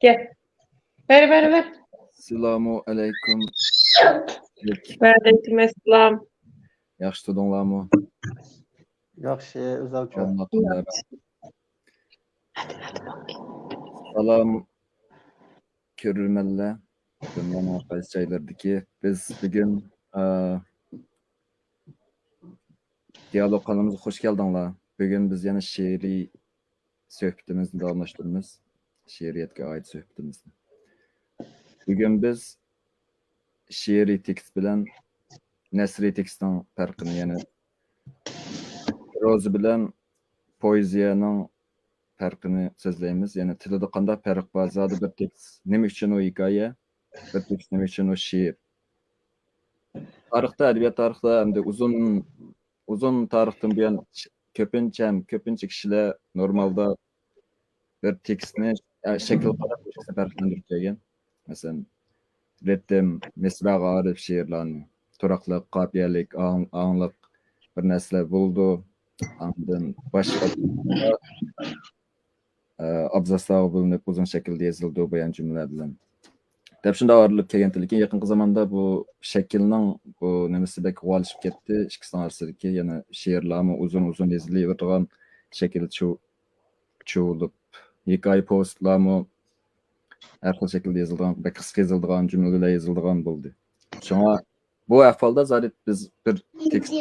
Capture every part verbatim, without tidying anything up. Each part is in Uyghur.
كەل. بەر، بەر، بەر. ئەسسالامۇ ئەلەيكۇم. ۋەئەلەيكۇم ئەسسالام. ياخشى تۇردۇڭلارمۇ؟ ياخشى، ئۆزۈڭچە؟ سالام كۆرۈرمەنلەر، دۇنيانىڭ ھەر قايسى جايلىرىدىكى. بىز بۈگۈن، ئە، دىيالوگ قانىلىمىزغا خۇش كەلدىڭلار. بۈگۈن بىز يەنە شېئىرىي سۆھبىتىمىزنى داۋاملاشتۇرىمىز. شېئىرىيەتكە ئائىت سۆھبىتىمىزنى. بۈگۈن بىز شېئىرىي تېكىست بىلەن نەسرىي تېكىستنىڭ پەرقىنى، يەنى پروزا بىلەن پوئېزىيەنىڭ پەرقىنى سۆزلەيمىز. يەنى تىلىدا قانداق پەرق بار؟ زادى بىر تېكىست نېمە ئۈچۈن ئۇ ھېكايە؟ بىر تېكىست نېمە ئۈچۈن ئۇ شېئىر؟ تارىختا، ئەدەبىيات تارىخىدا ھەمدە ئۇزۇن، ئۇزۇن تارىختىن بۇيان كۆپىنچە، كۆپىنچە كىشىلەر نورمالدا بىر تېكىستنى، ئە، شەكىل قاراپ بىر پەرقلەندۈرۈپ كەلگەن. مەسىلەن، رىتىم، مىسراغا ئارىپ شېئىرلارنى، تۇراقلىق، قاپىيەلىك، ئاڭ-، ئاڭلىق بىر نەرسىلەر بولىدۇ. ئاندىن باشقا، ئە، ئابزاسلارغا بۆلۈنۈپ ئۇزۇن شەكىلدە يېزىلىدۇ، بايان جۈملىلەر بىلەن. دەپ شۇنداق ئايرىلىپ كەلگەنتى. لېكىن يېقىنقى زاماندا بۇ شەكىلنىڭ بۇ نېمىسى بەك غۇۋالىشىپ كەتتى. ئىككىسىنىڭ ئارىسىدىكى يەنە شېئىرلارمۇ ئۇزۇن-ئۇزۇن يېزىلىۋېرىدىغان شەكىل چۇ-، چۇۋۇلۇپ، ھېكايە پوۋېستلارمۇ ھەر خىل شەكىلدە يېزىلىدىغان، بەك قىسقا يېزىلىدىغان، جۈملىلەر يېزىلىدىغان بولدى. شۇڭا بۇ ئەھۋالدا زادى بىز بىر تېكىست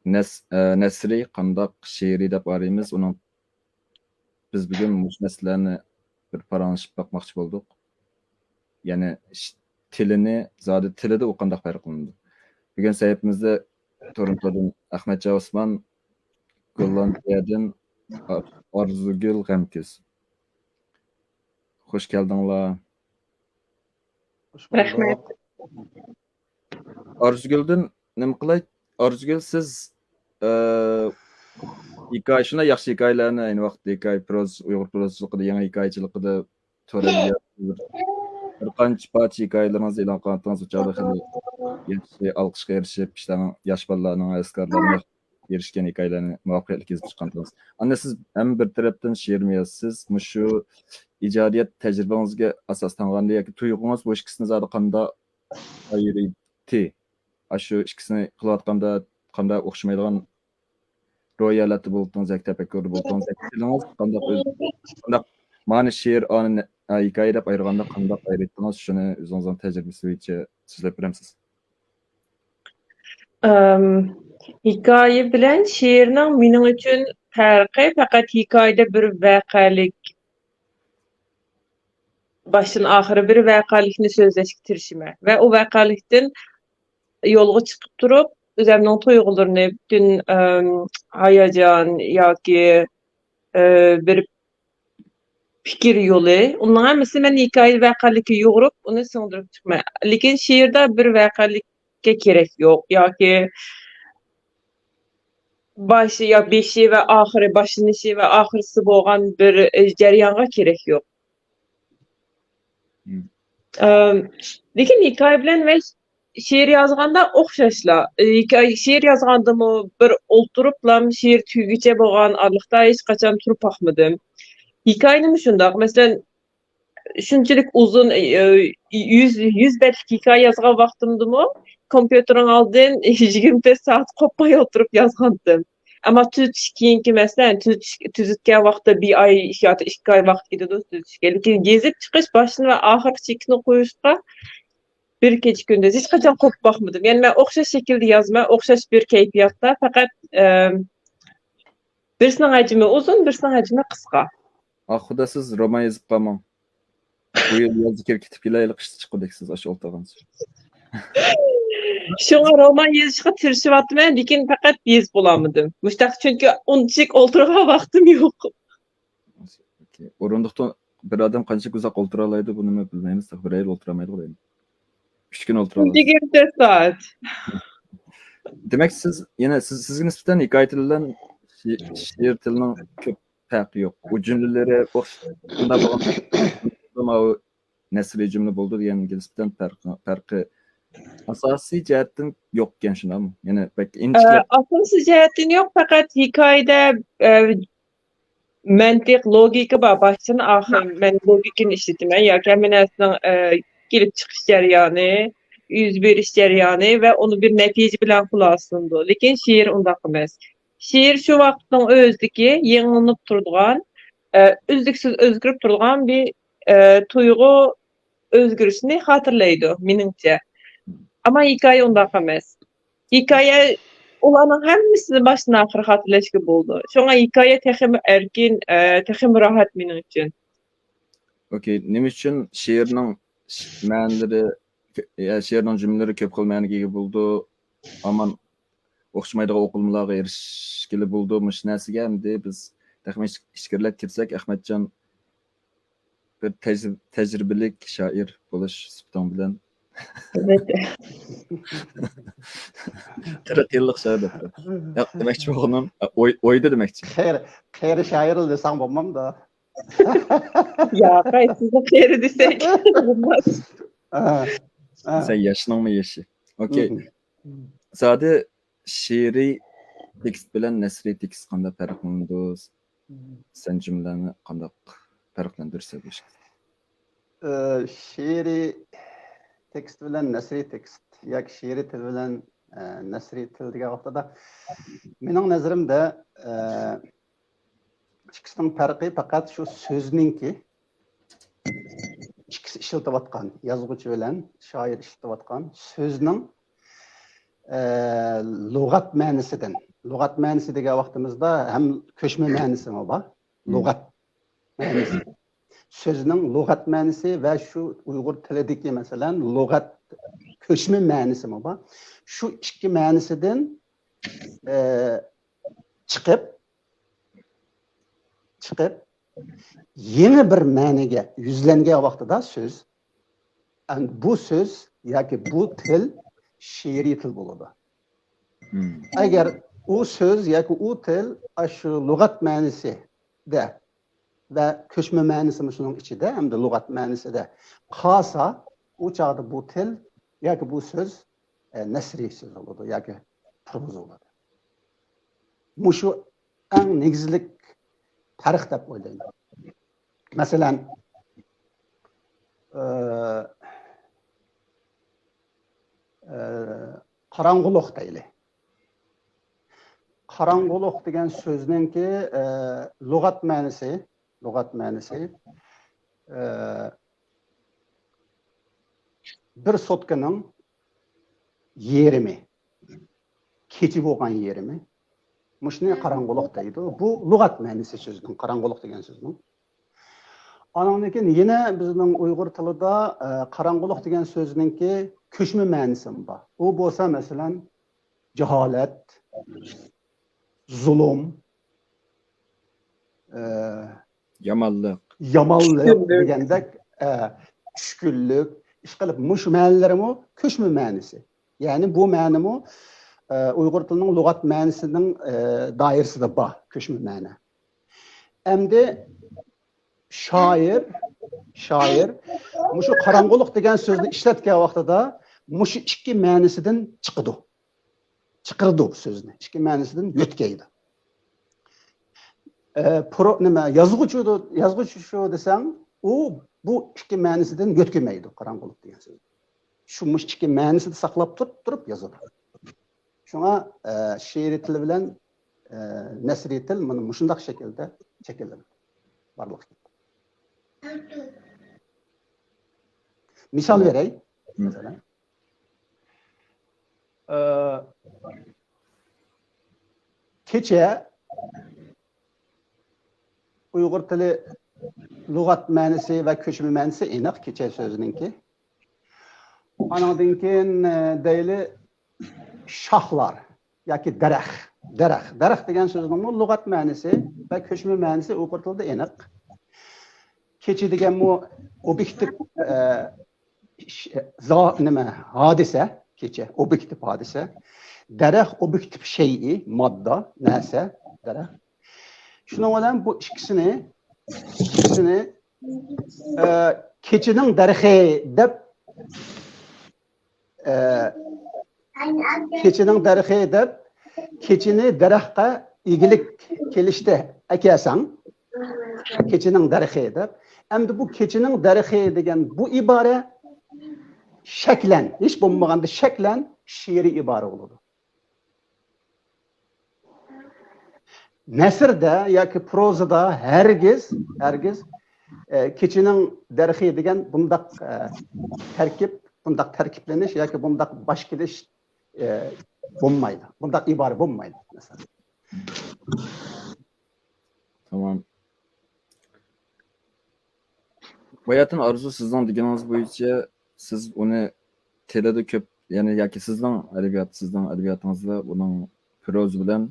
نەس-، ئە، نەسرىي قانداق شېئىرىي دەپ ئايرىيمىز؟ ئۇنىڭ، بىز بۈگۈن مۇشۇ مەسىلىلەرنى بىر پاراڭلىشىپ باقماقچى بولدۇق. يەنى ش-، تىلىنى، زادى تىلىدا ئۇ قانداق پەرقلىنىدۇ؟ بۈگۈن سەھىپىمىزدە تورونتودىن ئەخمەتجان ئوسمان، گوللاندىيەدىن ئار-، ئارزۇگۈل غەمكۈز. خۇش كەلدىڭلار. خۇش بولدۇق. رەھمەت. ئارزۇگۈلدىن نېمە قىلاي؟ ئارزۇگۈل، سىز، ئە، ھېكايە، شۇنداق ياخشى ھېكايىلەرنى، ئەينى ۋاقىتتا ھېكايە، پروز، ئۇيغۇر پروزىچىلىقىدا، يېڭى ھېكايىچىلىقىدا توردا بىر، بىر قانچە پارچە ھېكايىلىرىڭىزنى ئېلان قىلغانتىڭىز، ئۇ چاغدا خېلى ياخشى ئالقىشقا ئېرىشىپ، ئىشلارنىڭ، ياش بالىلارنىڭ، ھەۋەسكارلارنىڭ ئېرىشكەن ھېكايىلەرنى مۇۋەپپەقىيەتلىك يېزىپ چىققانتىڭىز. ئاندىن سىز ھەم بىر تەرەپتىن شېئىرمۇ يازىسىز، مۇشۇ ئىجادىيەت تەجرىبىڭىزگە ئاساسلانغاندا ياكى تۇيغۇڭىز بۇ ئىككىسىنى زادى قانداق ئايرىيتتى؟ ئاشۇ ئىككىسىنى قىلىۋاتقاندا قانداق ئوخشىمايدىغان روھىي ھالەتتە بولدىڭىز ياكى تەپەككۇردا بولدىڭىز ياكى تىلىڭىز قانداق ئۆز-، قانداق مانا شېئىر، ئانى نە-، ھېكايە دەپ ئايرىغاندا قانداق ئايرىيتتىڭىز؟ شۇنى ئۆزىڭىزنىڭ تەجرىبىسى بويىچە سۆزلەپ بېرەمسىز؟ ئەم، ھېكايە بىلەن شېئىرنىڭ مېنىڭ ئۈچۈن پەرقى پەقەت ھېكايىدە بىر ۋەقەلىك، باشتىن ئاخىرى بىر ۋەقەلىكنى سۆزلەشكە تىرىشىمەن ۋە ئۇ ۋەقەلىكتىن يولغا چىقىپ تۇرۇپ، ئۆزۈمنىڭ تۇيغۇلىرىنى، پۈتۈن، ئەم، ھاياجان ياكى، ئە، بىر پىكىر يولى، ئۇنىڭ ھەممىسىنى مەن ھېكايە ۋەقەلىككە يۇغۇرۇپ، ئۇنى سىڭدۈرۈپ چىقىمەن. لېكىن شېئىردا بىر ۋەقەلىككە كېرەك يوق ياكى باشى يا بېشى ۋە ئاخىرى، باشلىنىشى ۋە ئاخىرسى بولغان بىر، ئە، جەريانغا كېرەك يوق. مم. ئەم، لېكىن ھېكايە بىلەن مەن شېئىر يازغاندا ئوخشاشلا. ئى، ھېكايە، شېئىر يازغاندىمۇ بىر ئولتۇرۇپلا شېئىر تۈگىگىچە بولغان ئارىلىقتا ھېچقاچان تۇرۇپ باقمىدىم. ھېكايىنىمۇ شۇنداق. مەسىلەن، شۇنچىلىك ئۇزۇن، ئى، يۈز، يۈز بەتلىك ھېكايە يازغان ۋاقتىمدىمۇ كومپيۇتېرنىڭ ئالدىدىن يىگىرمە تۆت سائەت قوپماي ئولتۇرۇپ يازغانتىم. ئەمما تۈزىتىش كېيىنكى مەسىلە، تۈزىتىش، تۈزۈتكەن ۋاقىتتا بىر ئاي ياكى ئىككى ئاي ۋاقىت كېتىدۇ تۈزىتىشكە. لېكىن يېزىپ چىقىش، باشتىن ۋە ئاخىرقى چېكىنى قويۇشقا بىر كېچە كۈندۈز ھېچقاچان قوپۇپ باقمىدىم. يەنى مەن ئوخشاش شەكىلدە يازىمەن، ئوخشاش بىر كەيپىياتتا، پەقەت، ئەم، بىرسىنىڭ ھەجمى ئۇزۇن، بىرسىنىڭ ھەجمى قىسقا. ئاخۇدا سىز رومان يېزىپ قالماڭ. بۇ يىل يازدا كىرىپ كېتىپ كېلەيلى، قىشتا چىققۇدەك سىز ئاشۇ ئولتۇرغان. شۇڭا رومان يېزىشقا تىرىشىۋاتىمەن، لېكىن پەقەت يېزىپ بولالمىدىم. مۇشتاق، چۈنكى ئۇنچىلىك ئولتۇرغان ۋاقتىم يوق. ئورۇندۇقتا بىر ئادەم قانچىلىك ئۇزاق ئولتۇرالايدۇ، بۇنىمۇ بىلمەيمىز. بىر يىل ئولتۇرالمايدىغۇ دەيمەن. ئۈچ كۈن ئولتۇرالايدۇ. يىگىرمە تۆت سائەت. دېمەك، سىز يەنە سىز، سىزگە نىسبەتەن ھېكايە تىلى بىلەن شېئىر، شېئىر تىلىنىڭ كۆپ پەرقى يوق. ئۇ جۈملىلىرى ئوخشاش، شۇنداق بولغان، ماۋۇ نەسرىي جۈملە بولىدۇ دېگەنگە نىسبەتەن پەرقى، پەرقى ئاساسىي جەھەتتىن يوق ئىكەن، شۇنداقمۇ؟ يەنە بەك ئىنچىكىلەپ. ئە، ئاساسىي جەھەتتىن يوق، پەقەت ھېكايىدە، ئە، مەنتىق، لوگىكا بار. باشتىن ئاخىر مەن لوگىكىنى ئىشلىتىمەن ياكى ھەممە نەرسىنىڭ، ئە، كېلىپ چىقىش جەريانى، يۈز بېرىش جەريانى ۋە ئۇنى بىر نەتىجە بىلەن خۇلاسىلىنىدۇ. لېكىن شېئىر ئۇنداق ئەمەس. شېئىر شۇ ۋاقىتنىڭ ئۆزىدىكى يېڭىلىنىپ تۇرىدىغان، ئە، ئۈزلۈكسىز ئۆزگىرىپ تۇرىدىغان بىر، ئە، تۇيغۇ ئۆزگىرىشىنى خاتىرىلەيدۇ، مېنىڭچە. ئەمما ھېكايە ئۇنداق ئەمەس. ھېكايە ئۇلارنىڭ ھەممىسىنى باشتىن ئاخىر خاتىرىلەشكە بولىدۇ. شۇڭا ھېكايە تېخىمۇ ئەركىن، ئە، تېخىمۇ راھەت مېنىڭ ئۈچۈن. ئوكەي، نېمە ئۈچۈن شېئىرنىڭ ش-، مەنىلىرى، يا، شېئىرنىڭ جۈملىلىرى كۆپ خىل مەنىگە ئىگە بولىدۇ؟ ھامان ئوخشىمايدىغان ئوقۇلمىلارغا ئېرىشكىلى بولىدۇ. مۇشۇ نەرسىگە ئەمدى بىز تېخىمۇ ئىچ-، ئىچكىرىلەپ كىرسەك، ئەخمەتجان بىر تەج-، تەجرىبىلىك شائىر بولۇش سۈپىتىڭ بىلەن. ئەلۋەتتە. قىرىق يىللىق شائىر دەپتۇ. ياق، دېمەكچى بولغىنىم، ئوي-، ئويدا دېمەكچى. قېرى، قېرى شائىر دېسەڭ بولمامدۇ؟ ياق، سىزنى قېرى دېسەك بولماس. ئا، ئا. سەن ياشنىڭمۇ يېشى. ئوكەي. مم. زادى شېئىرىي تېكىست بىلەن نەسرىي تېكىست قانداق پەرقلىنىدۇ؟ سەن جۈملىلەرنى قانداق پەرقلەندۈرسەك بولۇشى؟ ئە، شېئىرىي تېكىست بىلەن نەسرىي تېكىست ياكى شېئىرىي تىل بىلەن، ئە، نەسرىي تىل دېگەن ۋاقتىدا مېنىڭ نەزىرىمدە، ئە، ئىككىسىنىڭ پەرقى پەقەت شۇ سۆزنىڭكى، ئىككىسى ئىشلىتىۋاتقان، يازغۇچى بىلەن شائىر ئىشلىتىۋاتقان سۆزنىڭ، ئە، لۇغەت مەنىسىدىن. لۇغەت مەنىسى دېگەن ۋاقتىمىزدا ھەم كۆچمە مەنىسىمۇ بار. مم. لۇغەت مەنىسى. سۆزنىڭ لۇغەت مەنىسى ۋە شۇ ئۇيغۇر تىلىدىكى، مەسىلەن، لۇغەت كۆچمە مەنىسىمۇ بار. شۇ ئىككى مەنىسىدىن، ئە، چىقىپ، چىقىپ، يېڭى بىر مەنىگە يۈزلەنگەن ۋاقتىدا سۆز، ئەن-، بۇ سۆز ياكى بۇ تىل شېئىرىي تىل بولىدۇ. مم. ئەگەر ئۇ سۆز ياكى ئۇ تىل ئاشۇ لۇغەت مەنىسىدە ۋە كۆچمە مەنىسىمۇ شۇنىڭ ئىچىدە ھەمدە لۇغەت مەنىسىدە قالسا، ئۇ چاغدا بۇ تىل ياكى بۇ سۆز، ئە، نەسرىي سۆز بولىدۇ ياكى پروزا بولىدۇ. مۇشۇ ئەڭ نېگىزلىك پەرق دەپ ئويلايمەن. مەسىلەن، ئە، ئە، قاراڭغۇلۇق دەيلى. قاراڭغۇلۇق دېگەن سۆزنىڭكى، ئە، لۇغەت مەنىسى، لۇغەت مەنىسى، ئە، بىر سوتكىنىڭ يېرىمى، كېچە بولغان يېرىمى. مۇشۇنى قاراڭغۇلۇق دەيدۇ. بۇ لۇغەت مەنىسى سۆزنىڭ، قاراڭغۇلۇق دېگەن سۆزنىڭ. ئانىڭدىن كېيىن يەنە بىزنىڭ ئۇيغۇر تىلىدا، ئە، قاراڭغۇلۇق دېگەن سۆزنىڭكى كۆچمە مەنىسىمۇ بار. ئۇ بولسا، مەسىلەن، جاھالەت، زۇلۇم، ئە، يامانلىق. يامانلىق چۈشكۈنلۈك. دېگەندەك، ئە، چۈشكۈنلۈك، ئىشقىلىپ، مۇشۇ مەنىلىرىمۇ كۆچمە مەنىسى. يەنى بۇ مەنىمۇ، ئە، ئۇيغۇر تىلىنىڭ لۇغەت مەنىسىنىڭ، ئە، دائىرىسىدە بار، كۆچمە مەنە. ئەمدى شائىر، شائىر مۇشۇ قاراڭغۇلۇق دېگەن سۆزنى ئىشلەتكەن ۋاقتىدا مۇشۇ ئىككى مەنىسىدىن چىقىدۇ. چىقىرىدۇ سۆزنى، ئىككى مەنىسىدىن يۆتكەيدۇ. ئە، پرو-، نېمە، يازغۇچى دو-، يازغۇچى شۇ دېسەڭ، ئۇ بۇ ئىككى مەنىسىدىن يۆتكىمەيدۇ قاراڭغۇلۇق دېگەن سۆزنى. شۇ مۇشۇ ئىككى مەنىسىدە ساقلاپ تۇرۇپ، تۇرۇپ يازىدۇ. شۇڭا، ئە، شېئىرىي تىل بىلەن، ئە، نەسرىي تىل مانا مۇشۇنداق شەكىلدە شەكىللىنىدۇ. بارلىققا كەلدى. مىسال بېرەي. مەسىلەن، ئە، كېچە ئۇيغۇر تىلى لۇغەت مەنىسى ۋە كۆچمە مەنىسى ئېنىق كېچە سۆزىنىڭكى. ئانىڭدىن كېيىن، ئە، دەيلى شاخلار ياكى دەرەخ. دەرەخ. دەرەخ دېگەن سۆزنىڭمۇ لۇغەت مەنىسى ۋە كۆچمە مەنىسى ئۇيغۇر تىلىدا ئېنىق. كېچە دېگەنمۇ ئوبيېكتىپ، ئە، ش-، زا-، نېمە، ھادىسە، كېچە، ئوبيېكتىپ ھادىسە. دەرەخ ئوبيېكتىپ شەيئى، ماددا، نەرسە، دەرەخ. شۇنىڭ بىلەن بۇ ئىككىسىنى، ئىككىسىنى، ئە، كېچىنىڭ دەرىخى دەپ، ئە، كېچىنىڭ دەرىخى دەپ، كېچىنى دەرەخكە ئىگىلىك كېلىشتە ئەكەلسەڭ، كېچىنىڭ دەرىخى دەپ. ئەمدى بۇ كېچىنىڭ دەرىخى دېگەن بۇ ئىبارە شەكلەن، ھېچ بولمىغاندا شەكلەن شېئىرىي ئىبارە بولىدۇ. نەسردە ياكى پروزىدا ھەرگىز، ھەرگىز، ئە، كېچىنىڭ دەرىخى دېگەن بۇنداق، ئە، تەركىب، بۇنداق تەركىبلىنىش ياكى بۇنداق باش كېلىش، ئە، بولمايدۇ. بۇنداق ئىبارە بولمايدۇ، مەسىلەن. تامام. باياتىن ئارزۇ، سىزنىڭ دېگىنىڭىز بويىچە سىز ئۇنى تىلىدا كۆپ، يەنى ياكى سىزنىڭ ئەدەبىيات، سىزنىڭ ئەدەبىياتىڭىزدا بۇنىڭ پروزا بىلەن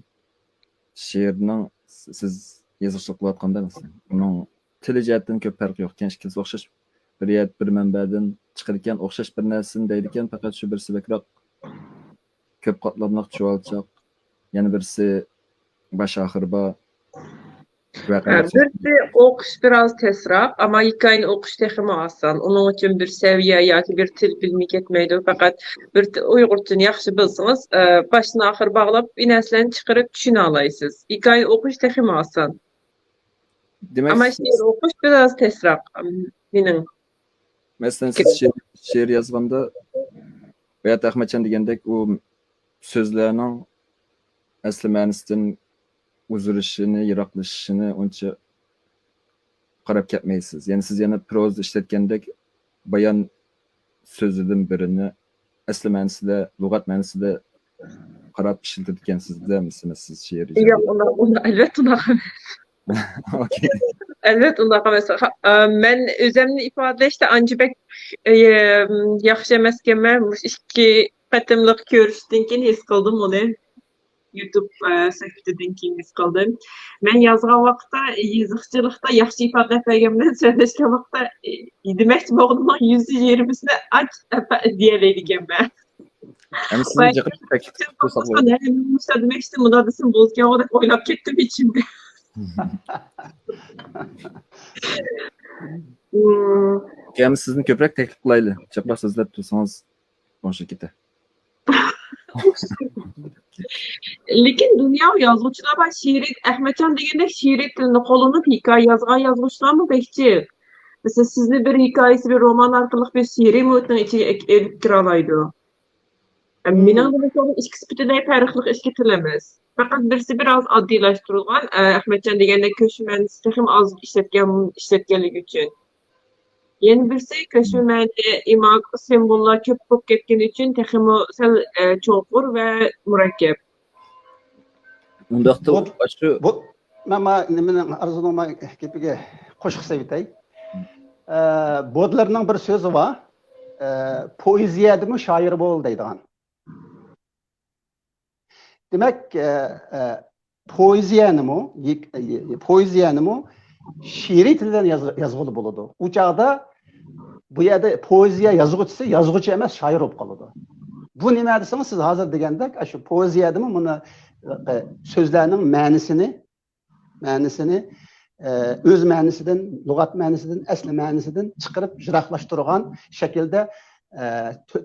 شېئىرنىڭ سىز يېزىقچىلىق قىلىۋاتقاندا، مەسىلەن، ئۇنىڭ تىلى جەھەتتىن كۆپ پەرقى يوق ئىكەن، ئىككىلىسى ئوخشاش بىر يەر، بىر مەنبەدىن چىقىدىكەن، ئوخشاش بىر نەرسىنى دەيدىكەن، پەقەت شۇ بىرسى بەكرەك كۆپ قاتلاملىق، چۇۋالچاق، يەنە بىرسى باش ئاخىرى بار. ۋەقەلەر بىرسى ئوقۇش بىراز تەسراق، ئەمما ھېكايىنى ئوقۇش تېخىمۇ ئاسان. ئۇنىڭ ئۈچۈن بىر سەۋىيە ياكى بىر تىل بىلمىگە كەتمەيدۇ. پەقەت بىر تىل، ئۇيغۇر تىلىنى ياخشى بىلسىڭىز، ئە، باشتىن ئاخىر باغلاپ، بىر نەرسىلەرنى چىقىرىپ چۈشىنەلەيسىز. ھېكايە ئوقۇش تېخىمۇ ئاسان. دېمەك، ئەمما شېئىر ئوقۇش بىراز تەسراق، مېنىڭ مەسىلەن، سىز پىكرىم. شېئىر، شېئىر يازغاندا، بايات ئەخمەتجان دېگەندەك، ئۇ سۆزلەرنىڭ ئەسلى مەنىسىدىن ئۇزىرىشىنى، يىراقلىشىشىنى ئۇنچە قاراپ كەتمەيسىز. يەنى سىز يەنە پروزا ئىشلەتكەندەك بايان سۆزىدىن بىرىنى ئەسلى مەنىسىدە، لۇغەت مەنىسىدە قاراپ ئىشلىتىدىكەنسىز-دە، مەسىلەن، سىز شېئىر يېزىپ. ياق، ئۇنداق، ئۇنداق، ئەلۋەتتە ئۇنداق ئەمەس. ئوكەي. ئەلۋەتتە ئۇنداق ئەمەس. ھا، ئە، مەن ئۆزۈمنى ئىپادىلەشتە ئانچە بەك، ئە، ياخشى ئەمەسكەنمەن. مۇشۇ ئىككى قېتىملىق كۆرۈشتىن كېيىن ھېس قىلدىم ئۇنى. يۇتۇب، ئە، سەھىپىدىن كېيىن ھېس قىلدىم. مەن يازغان ۋاقىتتا، يېزىقچىلىقتا ياخشى ئىپادىلەپ بەرگەن بىلەن سۆزلەشكەن ۋاقىتتا، ئە، دېمەكچى بولغىنىمنىڭ يۈزدە يىگىرمىسىنى ئاچ، ئەپە دېيەلەيدىكەنمەن. ھەم سىزنى جىق تەكلىپ قىلساق بولىدۇ. ھەم مۇشۇ دېمەكچى، مۇنداق دېسەم بولىدىكەنغۇ دەپ ئويلاپ كەتتىم ئىچىمدە. ھەم سىزنى كۆپرەك تەكلىپ قىلايلى. جىقراق سۆزلەپ تۇرسىڭىز، بوشاپ كېتە. لېكىن دۇنيا يازغۇچىلار بار، شېئىرىي، ئەخمەتجان دېگەندەك شېئىرىي تىلنى قوللىنىپ ھېكايە يازغان يازغۇچىلارمۇ بەك جىق. مەسىلەن، سىزنى بىر ھېكايىسى، بىر رومان ئارقىلىق بىر شېئىرىي مۇھىتنىڭ ئىچىگە ئېك-، ئېلىپ كىرالايدۇ. مم. مېنىڭ دېمىشىم، ئىككىسى پۈتۈنلەي پەرقلىق ئىككى تىل ئەمەس. پەقەت بىرسى بىر ئاز ئاددىيلاشتۇرۇلغان، ئە، ئەخمەتجان دېگەندەك كۆچمە مەنىسى تېخىمۇ ئاز ئىشلەتكەن، ئىشلەتكەنلىكى ئۈچۈن. يەنە بىرسى كۆچمە مەنە، ئىماگ، سىمۋوللار كۆپ بولۇپ كەتكىنى ئۈچۈن تېخىمۇ سەل، ئە، چوڭقۇر ۋە مۇرەككەپ. ئۇنداقتا بۇ، ئاشۇ بۇ، مەن ما-، نېمىنىڭ، ئارزۇنىڭ ما-، گېپىگە قوشۇق سېلىۋېتەي. ئە، بودلېرنىڭ بىر سۆزى بار. ئە، «پوئېزىيەدىمۇ شائىر بول» دەيدىغان. دېمەك، ئە، ئە، پوئېزىيەنىمۇ، يىك-، ئە، پوئېزىيەنىمۇ شېئىرىي تىل بىلەن ياز-، يازغىلى بولىدۇ. ئۇ چاغدا بۇ يەردە پوئېزىيە يازغۇچىسى يازغۇچى ئەمەس، شائىر بولۇپ قالىدۇ. بۇ نېمە دېسىڭىز، سىز ھازىر دېگەندەك، ئاشۇ پوئېزىيەدىمۇ مۇنۇ، ئە، سۆزلەرنىڭ مەنىسىنى، مەنىسىنى، ئە، ئۆز مەنىسىدىن، لۇغەت مەنىسىدىن، ئەسلى مەنىسىدىن چىقىرىپ يىراقلاشتۇرغان شەكىلدە، ئە،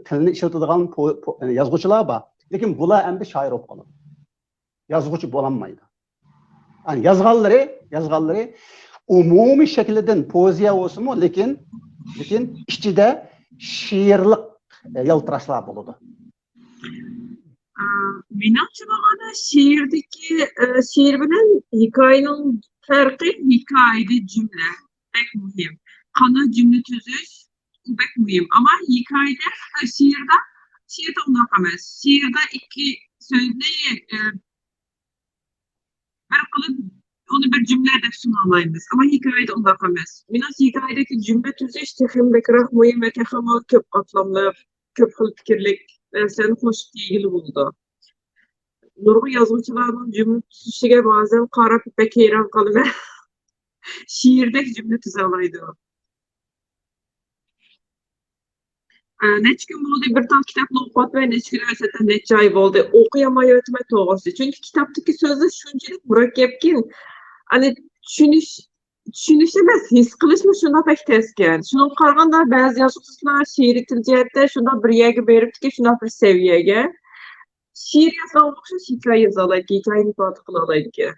تىلنى ئىشلىتىدىغان پو-، پو-، يازغۇچىلار بار. لېكىن بۇلار ئەمدى شائىر بولۇپ قالىدۇ. يازغۇچى بولالمايدۇ. يەنى يازغانلىرى، يازغانلىرى ئومۇمىي شەكلىدىن پوئېزىيە بولسىمۇ، لېكىن، لېكىن ئىچىدە شېئىرلىق، ئە، يالتىراشلار بولىدۇ. ئە، مېنىڭچە بولغاندا شېئىردىكى، ئە، شېئىر بىلەن ھېكايىنىڭ پەرقى ھېكايىدە جۈملە بەك مۇھىم. قانداق جۈملە تۈزۈش، ئۇ بەك مۇھىم. ئەمما ھېكايىدە، ئە، شېئىردا، شېئىردا ئۇنداق ئەمەس. شېئىردا ئىككى سۆزنى، ئە، بىر قىلىپ، ئۇنى بىر جۈملە دەپ سۇنالايمىز. ئەمما ھېكايىدە ئۇنداق ئەمەس. مېنىڭچە ھېكايىدىكى جۈملە تۈزۈش تېخىمۇ بەكرەك مۇھىم ۋە تېخىمۇ كۆپ قاتلاملىق، كۆپ خىل پىكىرلىك نەرسىلەرنى قوشۇپ كىيگىلى بولىدۇ. نۇرغۇن يازغۇچىلارنىڭ جۈملە تۈزۈشىگە بەزەن قاراپ بەك ھەيران قالىمەن. شېئىردەك جۈملە تۈزەلەيدۇ. ئە، نەچچە كۈن بولدى، بىر تال كىتابنى ئوقۇۋاتىمەن، نەچچە كۈن ئەمەس، ھەتتا نەچچە ئاي بولدى. ئوقۇيالمايۋاتىمەن توغرىسى. چۈنكى كىتابتىكى سۆزلەر شۇنچىلىك مۇرەككەپكىن، ئەنە، چۈشىنىش، چۈشىنىش ئەمەس، ھېس قىلىشمۇ شۇنداق بەك تەسكەن. شۇنىڭغا قارىغاندا، بەزى يازغۇچىلار شېئىرىي تىل جەھەتتە شۇنداق بىر يەرگە بېرىپتىكەن، شۇنداق بىر سەۋىيەگە. شېئىر يازغانغا ئوخشاش ھېكايە يازالايدىكەن، ھېكايىنى ئىپادە قىلالايدىكەن.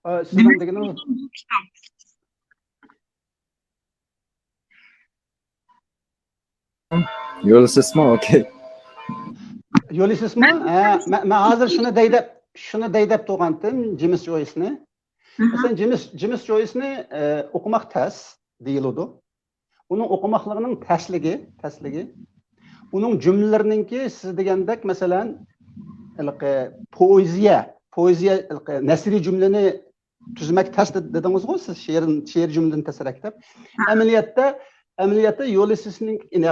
ئە، سىزنىڭ دېگىنىڭىز يولسىزمۇ؟ ئوكەي. يولسىزمۇ؟ ھە، مەن، مەن ھازىر شۇنى دەي دەپ، شۇنى دەي دەپ تۇرغانتىم، جېمس جويسنى. مەسىلەن، جېمس، جېمس جويسنى، ئە، ئوقۇماق تەس دېيىلىدۇ. ئۇنىڭ ئوقۇماقلىقىنىڭ تەسلىكى، تەسلىكى. ئۇنىڭ جۈملىلىرىنىڭكى سىز دېگەندەك، مەسىلەن، ھېلىقى پوئېزىيە، پوئېزىيە، ھېلىقى نەسرىي جۈملىنى تۈزمەك تەس دېدىڭىزغۇ سىز، شېئىر، شېئىر جۈملىدىن تەسرەك دەپ. ئەمەلىيەتتە، ئەمەلىيەتتە يولسىزنىڭ، ئە،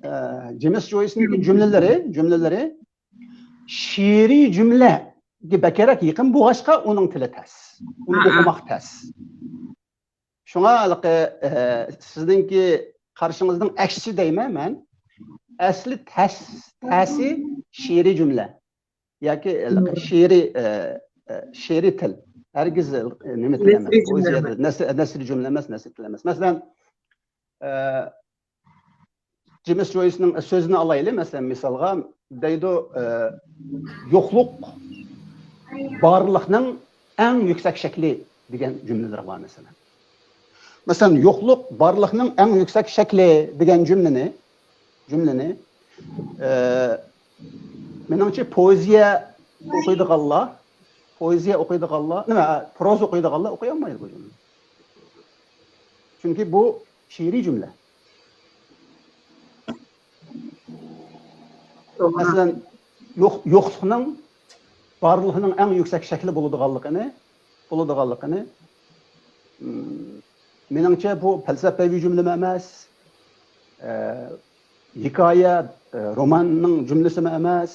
ئە، جېمس جويسنىڭ جۈملىلىرى، جۈملىلىرى شېئىرىي جۈملەگە بەكرەك يېقىن بولغاچقا، ئۇنىڭ تىلى تەس. ئۇنى ئوقۇماق تەس. شۇڭا ھېلىقى، ئە، سىزنىڭكى قارىشىڭىزنىڭ ئەكسىچە دەيمەن مەن. ئەسلى تەس، تەسى شېئىرىي جۈملە ياكى ھېلىقى شېئىرىي، ئە، ئە، شېئىرىي تىل. ھەرگىز، ئە، نېمە تىل ئەمەس. نەسرىي جۈملە ئەمەس. نەسرىي تىل ئەمەس، نەسرىي تىل ئەمەس. مەسىلەن، ئە، جېمس جويسنىڭ سۆزىنى ئالايلى، مەسىلەن، مىسالغا دەيدۇ، ئە، يوقلۇق بارلىقنىڭ ئەڭ يۈكسەك شەكلى دېگەن جۈملىلىرى بار، مەسىلەن. مەسىلەن، يوقلۇق بارلىقنىڭ ئەڭ يۈكسەك شەكلى دېگەن جۈملىنى، جۈملىنى، ئە، مېنىڭچە پوئېزىيە ئوقۇيدىغانلار، پوئېزىيە ئوقۇيدىغانلار، نېمە، پروزا ئوقۇيدىغانلار ئوقۇيالمايدۇ بۇ جۈملىنى. چۈنكى بۇ شېئىرىي جۈملە. مەسىلەن، يوق، يوقلۇقنىڭ بارلىقنىڭ ئەڭ يۈكسەك شەكلى بولىدىغانلىقىنى، بولىدىغانلىقىنى، مم، مېنىڭچە بۇ پەلسەپىۋى جۈملىمۇ ئەمەس، ئە، ھېكايە، ئە، روماننىڭ جۈملىسىمۇ ئەمەس،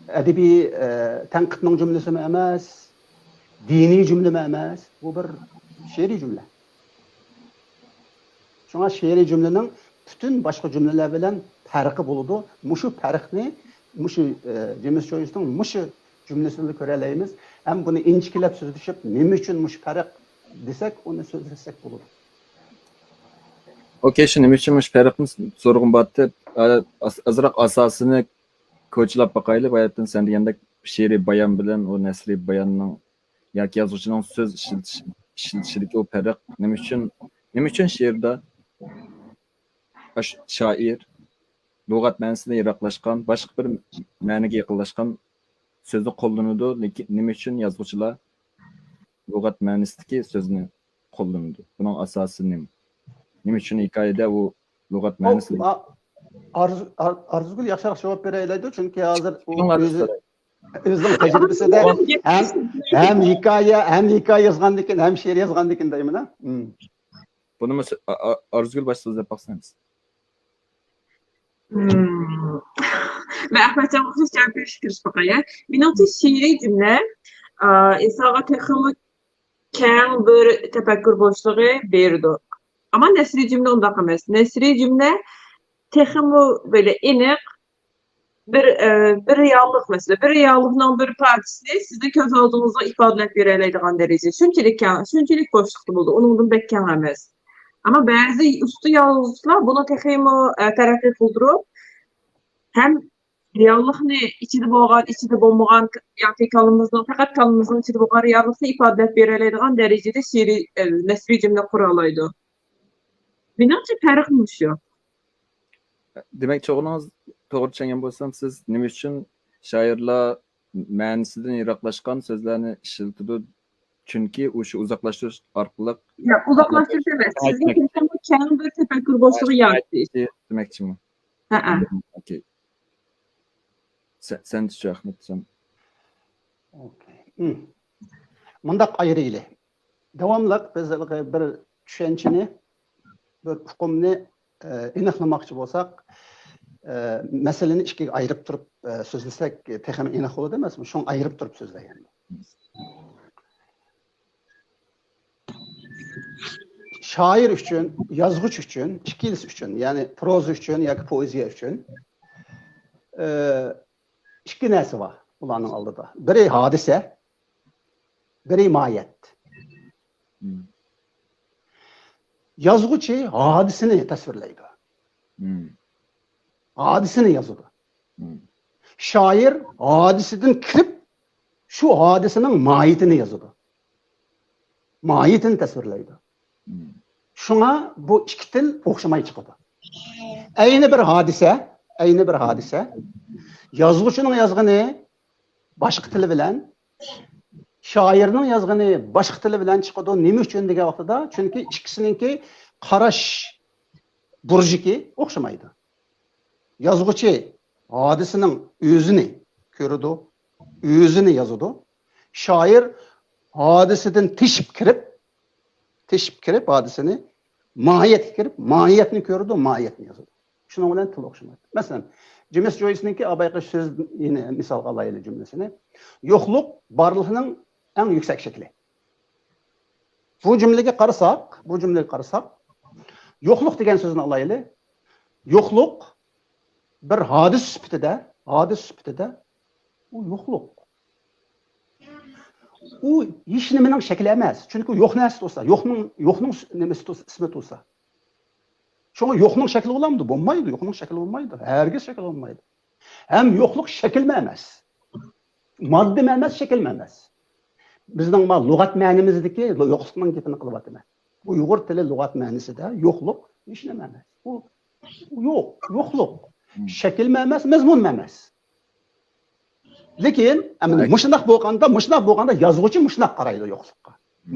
ئەدەبىي، ئە، تەنقىدنىڭ جۈملىسىمۇ ئەمەس، دىنىي جۈملىمۇ ئەمەس. بۇ بىر شېئىرىي جۈملە. شۇڭا شېئىرىي جۈملىنىڭ پۈتۈن باشقا جۈملىلەر بىلەن پەرقى بولىدۇ. مۇشۇ پەرقنى، مۇشۇ، ئە، جېمس جويسنىڭ مۇشۇ جۈملىسىدىلا كۆرەلەيمىز. ھەم بۇنى ئىنچىكىلەپ سۆزلىشىپ، نېمە ئۈچۈن مۇشۇ پەرق دېسەك، ئۇنى سۆزلەشسەك بولىدۇ. ئوكەي، شۇ نېمە ئۈچۈن مۇشۇ پەرقنى سورىغۇم بارتى. ئاز-، ئازراق ئاساسىنى كوچىلاپ باقايلى. باياتىن سەن دېگەندەك شېئىرىي بايان بىلەن ئۇ نەسرىي باياننىڭ ياكى يازغۇچىنىڭ سۆز ئىشلىتىش، ئىشلىتىشىدىكى ئۇ پەرق نېمە ئۈچۈن، نېمە ئۈچۈن شېئىردا ئاش-، شائىر لۇغەت مەنىسىدىن يىراقلاشقان، باشقا بىر مەنىگە يېقىنلاشقان سۆزنى قوللىنىدۇ، لېكىن نېمە ئۈچۈن يازغۇچىلار لۇغەت مەنىسىدىكى سۆزنى قوللىنىدۇ؟ بۇنىڭ ئاساسى نېمە؟ نېمە ئۈچۈن ھېكايىدە ئۇ لۇغەت مەنىسى؟ ئارزۇگۈل ياخشىراق جاۋاب بېرەلەيدۇ، چۈنكى ھازىر ئۇ ئۆزى، ئۆزىنىڭ تەجرىبىسىدە ھەم، ھەم ھېكايە، ھەم ھېكايە يازغاندىكىن، ھەم شېئىر يازغاندىكىن دەيمەن. بۇنىمۇ ئارزۇگۈل باشتا سۆزلەپ باقسىڭىز. مەن ئەخمەتجانغا ئوخشاش جاۋاب بېرىشكە تىرىشىپ باقاي. مېنىڭچە شېئىرىي جۈملە ئىنسانغا تېخىمۇ كەڭ بىر تەپەككۇر بوشلۇقى بېرىدۇ. ئەمما نەسرىي جۈملە ئۇنداق ئەمەس. نەسرىي جۈملە تېخىمۇ بىر ئېنىق، بىر، ئە، بىر رېئاللىق مەسىلە. بىر رېئاللىقنىڭ بىر پارچىسىنى سىزنىڭ كۆز ئالدىڭىزغا ئىپادىلەپ بېرەلەيدىغان دەرىجە. شۇنچىلىك كەڭ، شۇنچىلىك بوشلۇقتا بولىدۇ. ئۇنىڭدىن بەك كەڭ ئەمەس. ئەمما بەزى ئۇستا يازغۇچىلار بۇنى تېخىمۇ، ئە، تەرەققىي قىلدۇرۇپ، ھەم رېئاللىقنى ئىچىدە بولغان، ئىچىدە بولمىغان ياكى كاللىمىزنىڭ، پەقەت كاللىمىزنىڭ ئىچىدە بولغان رېئاللىقنى ئىپادىلەپ بېرەلەيدىغان دەرىجىدە شېئىرىي، ئە، نەسرىي جۈملە قۇرالايدۇ. مېنىڭچە پەرق مۇشۇ. دېمەك، توغرا، توغرا چۈشەنگەن بولسام، سىز نېمە ئۈچۈن شائىرلار مەنىسىدىن يىراقلاشقان سۆزلەرنى ئىشلىتىدۇ؟ چۈنكى ئۇ شۇ ئۇزاقلاشتۇرۇش ئارقىلىق، ياق، ئۇزاقلاشتۇرۇش ئەمەس. سىزگە تېخىمۇ كەڭ بىر تەپەككۇر بوشلۇقى يارىتىش. دېمەكچىمۇ؟ ھەئە. ئوكەي. سەن، سەن چۈشە، ئەخمەتجان. ئوكەي. مۇنداق ئايرىيلى. داۋاملىق بىز بىر چۈشەنچىنى، بىر ئۇقۇمنى، ئە، ئېنىقلىماقچى بولساق، ئە، مەسىلىنى ئىككىگە ئايرىپ تۇرۇپ، ئە، سۆزلىسەك تېخىمۇ ئېنىق بولىدۇ ئەمەسمۇ؟ شۇڭا ئايرىپ تۇرۇپ سۆزلەيمەن. شائىر ئۈچۈن، يازغۇچى ئۈچۈن، ئىككىلىسى ئۈچۈن، يەنى پروزا ئۈچۈن ياكى پوئېزىيە ئۈچۈن، ئە، ئىككى نەرسە بار ئۇلارنىڭ ئالدىدا. بىرى ھادىسە، بىرى ماھىيەت. يازغۇچى ھادىسىنى تەسۋىرلەيدۇ. ھادىسىنى يازىدۇ. شائىر ھادىسىدىن كىرىپ، شۇ ھادىسىنىڭ ماھىيىتىنى يازىدۇ. ماھىيىتىنى تەسۋىرلەيدۇ. شۇڭا بۇ ئىككى تىل ئوخشىماي چىقىدۇ. ئەينى بىر ھادىسە، ئەينى بىر ھادىسە يازغۇچىنىڭ يازغىنى باشقا تىلى بىلەن، شائىرنىڭ يازغىنى باشقا تىلى بىلەن چىقىدۇ. نېمە ئۈچۈن دېگەن ۋاقتىدا، چۈنكى ئىككىسىنىڭكى قاراش بۇرجىكى ئوخشىمايدۇ. يازغۇچى ھادىسىنىڭ ئۆزىنى كۆرىدۇ، ئۆزىنى يازىدۇ. شائىر ھادىسىدىن تېشىپ كىرىپ، تېشىپ كىرىپ ھادىسىنى، ماھىيەتكە كىرىپ، ماھىيەتنى كۆرىدۇ، ماھىيەتنى يازىدۇ. شۇنىڭ بىلەن تىل ئوخشىمايدۇ. مەسىلەن، جېمىس جويسنىڭكى بايىقى سۆز، يەنە مىسالغا ئالايلى جۈملىسىنى، يوقلۇق بارلىقنىڭ ئەڭ يۈكسەك شەكلى. بۇ جۈملىگە قارىساق، بۇ جۈملىگە قارىساق، يوقلۇق دېگەن سۆزنى ئالايلى. يوقلۇق بىر ھادىسە سۈپىتىدە، ھادىسە سۈپىتىدە ئۇ يوقلۇق. ئۇ ھېچ نېمىنىڭ شەكلى ئەمەس. چۈنكى ئۇ يوق نەرسە تۇرسا، يوقنىڭ، يوقنىڭ نېمىسى تۇرسا، ئىسمى تۇرسا. شۇڭا يوقنىڭ شەكلى بولامدۇ؟ بولمايدۇ. يوقنىڭ شەكلى بولمايدۇ. ھەرگىز شەكلى بولمايدۇ. ھەم يوقلۇق شەكىلمۇ ئەمەس. ماددىمۇ ئەمەس، شەكىلمۇ ئەمەس. بىزنىڭ ما لۇغەت مەنىمىزدىكى يوقلۇقنىڭ گېپىنى قىلىۋاتىمەن. ئۇيغۇر تىلى لۇغەت مەنىسىدە يوقلۇق ھېچ نېمە ئەمەس. ئۇ يوق، يوقلۇق. شەكىلمۇ ئەمەس، مەزمۇنمۇ ئەمەس. لېكىن، ئەمدى مۇشۇنداق بولغاندا، مۇشۇنداق بولغاندا يازغۇچى مۇشۇنداق قارايدۇ يوقلۇققا.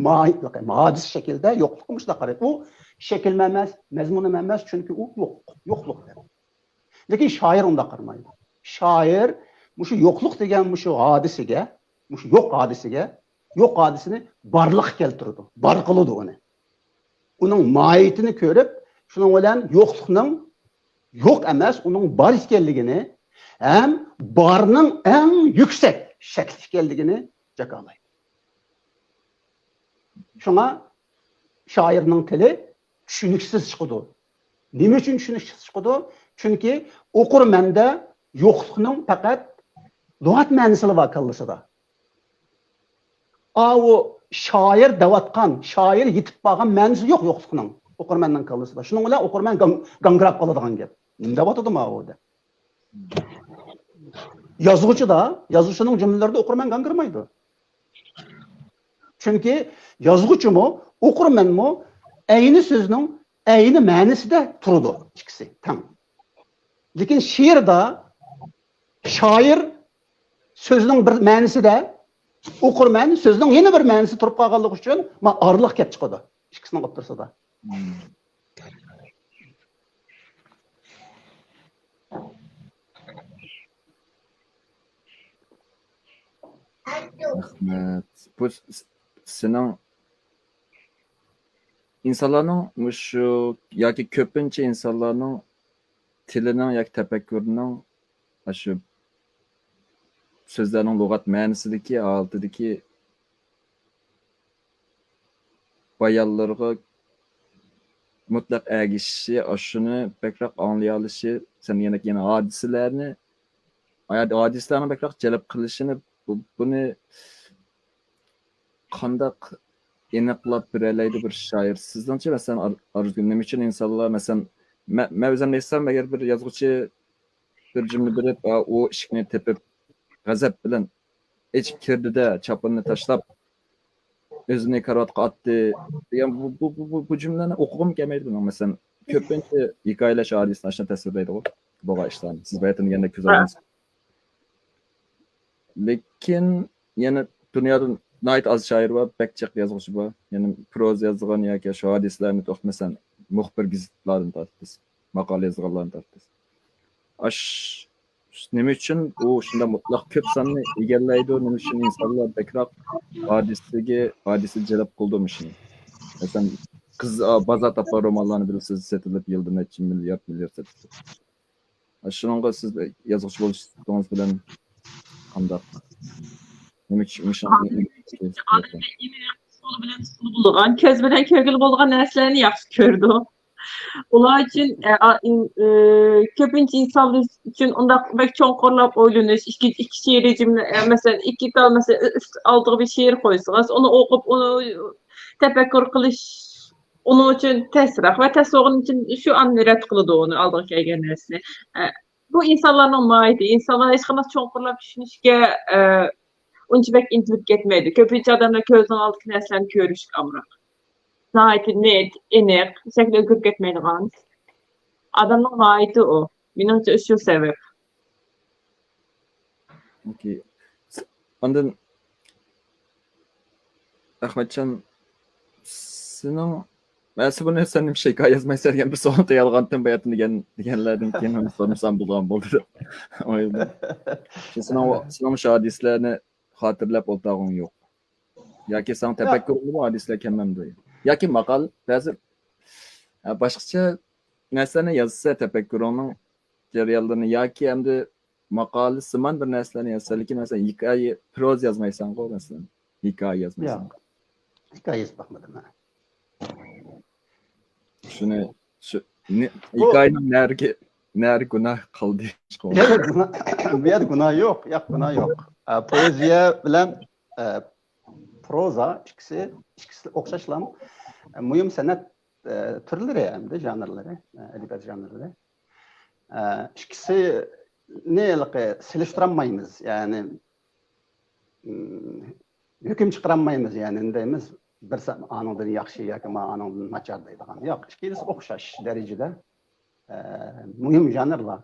ماھىيەتلىقى، ھادىسە شەكلىدە يوقلۇققا مۇشۇنداق قارايدۇ. ئۇ شەكىلمۇ ئەمەس، مەزمۇنمۇ ئەمەس، چۈنكى ئۇ يوق، يوقلۇق دەپ. لېكىن شائىر ئۇنداق قارىمايدۇ. شائىر مۇشۇ يوقلۇق دېگەن مۇشۇ ھادىسىگە، مۇشۇ يوق ھادىسىگە، يوق ھادىسىنى بارلىققا كەلتۈرىدۇ، بار قىلىدۇ ئۇنى. ئۇنىڭ ماھىيىتىنى كۆرۈپ، شۇنىڭ بىلەن يوقلۇقنىڭ يوق ئەمەس، ئۇنىڭ بار ئىكەنلىكىنى ھەم بارنىڭ ئەڭ يۈكسەك شەكلى ئىكەنلىكىنى جاكارلايدۇ. شۇڭا شائىرنىڭ تىلى چۈشىنىكسىز چىقىدۇ. نېمە ئۈچۈن چۈشىنىكسىز چىقىدۇ؟ چۈنكى ئوقۇرمەندە يوقلۇقنىڭ پەقەت لۇغەت مەنىسىلا بار كاللىسىدا. ئاۋۇ شائىر دەۋاتقان، شائىر يېتىپ بارغان مەنىسى يوق يوقلۇقنىڭ ئوقۇرمەننىڭ كاللىسىدا. شۇنىڭ بىلەن ئوقۇرمەن گاڭ-، گاڭگىراپ قالىدىغان گەپ. نېمە دەۋاتىدۇ ماۋۇ دەپ. يازغۇچىدا، يازغۇچىنىڭ جۈملىلىرىدە ئوقۇرمەن گاڭگىرىمايدۇ. چۈنكى يازغۇچىمۇ، ئوقۇرمەنمۇ ئەينى سۆزنىڭ ئەينى مەنىسىدە تۇرىدۇ، ئىككىسى تەڭ. لېكىن شېئىردا شائىر سۆزنىڭ بىر مەنىسىدە، ئوقۇرمەن سۆزنىڭ يەنە بىر مەنىسىدە تۇرۇپ قالغانلىقى ئۈچۈن، ما ئارىلىق كەپ چىقىدۇ ئىككىسىنىڭ ئوتتۇرىسىدا. رەھمەت. بۇ س-، سېنىڭ ئىنسانلارنىڭ مۇشۇ ياكى كۆپىنچە ئىنسانلارنىڭ تىلىنىڭ ياكى تەپەككۇرىنىڭ ئاشۇ سۆزلەرنىڭ لۇغەت مەنىسىدىكى، ھالىتىدىكى بايانلىرىغا مۇتلەق ئەگىشىشى، ئاشۇنى بەكرەك ئاڭلىيالىشى، سەن دېگەندەك يەنە ھادىسىلەرنى، ھادىسىلەرنىڭ بەكرەك جەلپ قىلىشىنى، بۇ، بۇنى قانداق ئېنىقلاپ بېرەلەيدۇ بىر شائىر؟ سىزنىڭچە، مەسىلەن، ئار-، ئارزۇگۈل، نېمە ئۈچۈن ئىنسانلار، مەسىلەن، مە-، مەن ئۆزۈم ئېيتسام، ئەگەر بىر يازغۇچى بىر جۈملە بېرىپ، ئا، ئۇ ئىشىكنى تېپىپ، غەزەپ بىلەن ئېچىپ كىردى-دە، چاپىنىنى تاشلاپ، ئۆزىنى كارىۋاتقا ئاتتى دېگەن بۇ، بۇ، بۇ، بۇ، بۇ جۈملىلەرنى ئوقۇغۇم كەلمەيدۇ مېنىڭ. مەسىلەن، كۆپىنچە ھېكايىلەش ھادىسىنى ئاشۇنداق تەسۋىرلەيدىغۇ، بولغان ئىشلارنى. سىز بايا دېگەندەك كۆز ئالدىڭىزغا. لېكىن يەنە دۇنيادا ناھايىتى ئاز شائىر بار، بەك جىق يازغۇچى بار. يەنە پروزا يازغان ياكى شۇ ھادىسىلەرنى توختىمىسەن، مۇخبىر گېزىتلەردىن تارتىپ، ماقالە يازغانلاردىن تارتىپ. ئاش-، نېمە ئۈچۈن ئۇ شۇنداق مۇتلەق كۆپ ساننى ئىگىلەيدۇ؟ نېمە ئۈچۈن ئىنسانلار بەكرەك ھادىسىگە، ھادىسە جەلپ قىلىدۇ مۇشۇنى؟ مەسىلەن، قىز، بازار تاپقان رومانلارنى بىلىسىز، سېتىلىپ يىلدا نەچچە مىليارد، مىليارد سېتىلىپ. شۇنىڭغا سىز يازغۇچى بولۇش سۈپىتىڭىز بىلەن قانداق؟ نېمە ئۈچۈن مۇشۇ ئادەتتە ئۇسۇلى بىلەن ئۇسۇلى بولىدىغان، كۆز بىلەن كۆرگىلى بولىدىغان نەرسىلەرنى ياخشى كۆرىدۇ. ئۇلار ئۈچۈن، ئە، ئا-، ئىن-، ئە، كۆپىنچە ئىنسانلار ئۈچۈن ئۇنداق بەك چوڭقۇرلاپ ئويلىنىش، ئىككى، ئىككى شېئىرىي جۈملە، ئە، مەسىلەن، ئىككى تال، مەسىلەن، ئۈ-، ئۈست ئالدىغا بىر شېئىر قويسىڭىز، ئۇنى ئوقۇپ، ئۇنى تەپەككۇر قىلىش ئۇنىڭ ئۈچۈن تەسرەك ۋە تەس بولغىنى ئۈچۈن شۇ ئاندىن رەت قىلىدۇ ئۇنى ئالدىغا كەلگەن نەرسىنى. ئە، بۇ ئىنسانلارنىڭ ماھىيىتى. ئىنسانلار ھېچقانداق چوڭقۇرلاپ چۈشىنىشكە، ئە، ئۇنچە بەك ئىنتىلىپ كەتمەيدۇ. كۆپىنچە ئادەملار كۆزىنىڭ ئالدىدىكى نەرسىلەرنى كۆرۈشكە ئامراق. ناھايىتى نېت، ئېنىق، شەكلى ئۆزگىرىپ كەتمەيدىغان. ئادەمنىڭ ماھىيىتى ئۇ. مېنىڭچە، شۇ سەۋەب. ئوكەي. ئاندىن ئەخمەتجان، سېنىڭ، مەن سىز بۇنى سەن نېمە ھېكايە يازمايسەن دېگەن بىر سوئال تەييارلىغانتىم باياتىن دېگەن، دېگەنلەردىن كېيىن ئۇنى سورىمىسام بولىدىغان بولدى دەپ ئويلىدىم. سېنىڭ، سېنىڭ مۇشۇ ھادىسىلەرنى خاتىرىلەپ ئولتۇرغۇڭ يوق. ياكى ساڭا تەپەككۇرۇڭدىمۇ ھادىسىلەر كەلمەمدۇ؟ ياكى ماقال، بەزى، ھە، باشقىچە نەرسىلەرنى يازسا تەپەككۇرۇڭنىڭ جەريانلىرىنى ياكى ئەمدى ماقالە سىمان بىر نەرسىلەرنى يازسا، لېكىن مەسىلەن ھېكايە، پروزا يازمايسەنغۇ مەسىلەن. ھېكايە يازمايسەن. ياق. ھېكايە يېزىپ باقمىدىم مەن. شۇنى، شۇ، نى- بۇ ھېكايىنىڭ نەرىكى، نەرى گۇناھ قالدى. يەنە گۇناھ، بۇ يەردە گۇناھ يوق، ياق، گۇناھ يوق. ئە، پوئېزىيە بىلەن، ئە، پروزا ئىككىسى، ئىككىسى ئوخشاشلا، ئە، مۇھىم سەنئەت، ئە، تۈرلىرى ھەمدە ژانىرلىرى، ئە، ئەدەبىيات ژانىرلىرى. ئە، ئىككىسىنى ھېلىقى سېلىشتۇرالمايمىز، يەنى، م، ھۆكۈم چىقىرالمايمىز، يەنى نېمە دەيمىز، بىرسى ئانىڭدىن ياخشى ياكى ما ئانىڭدىن ناچار دەيدىغان. ياق، ئىككىلىسى ئوخشاش دەرىجىدە، ئە، مۇھىم ژانىرلار.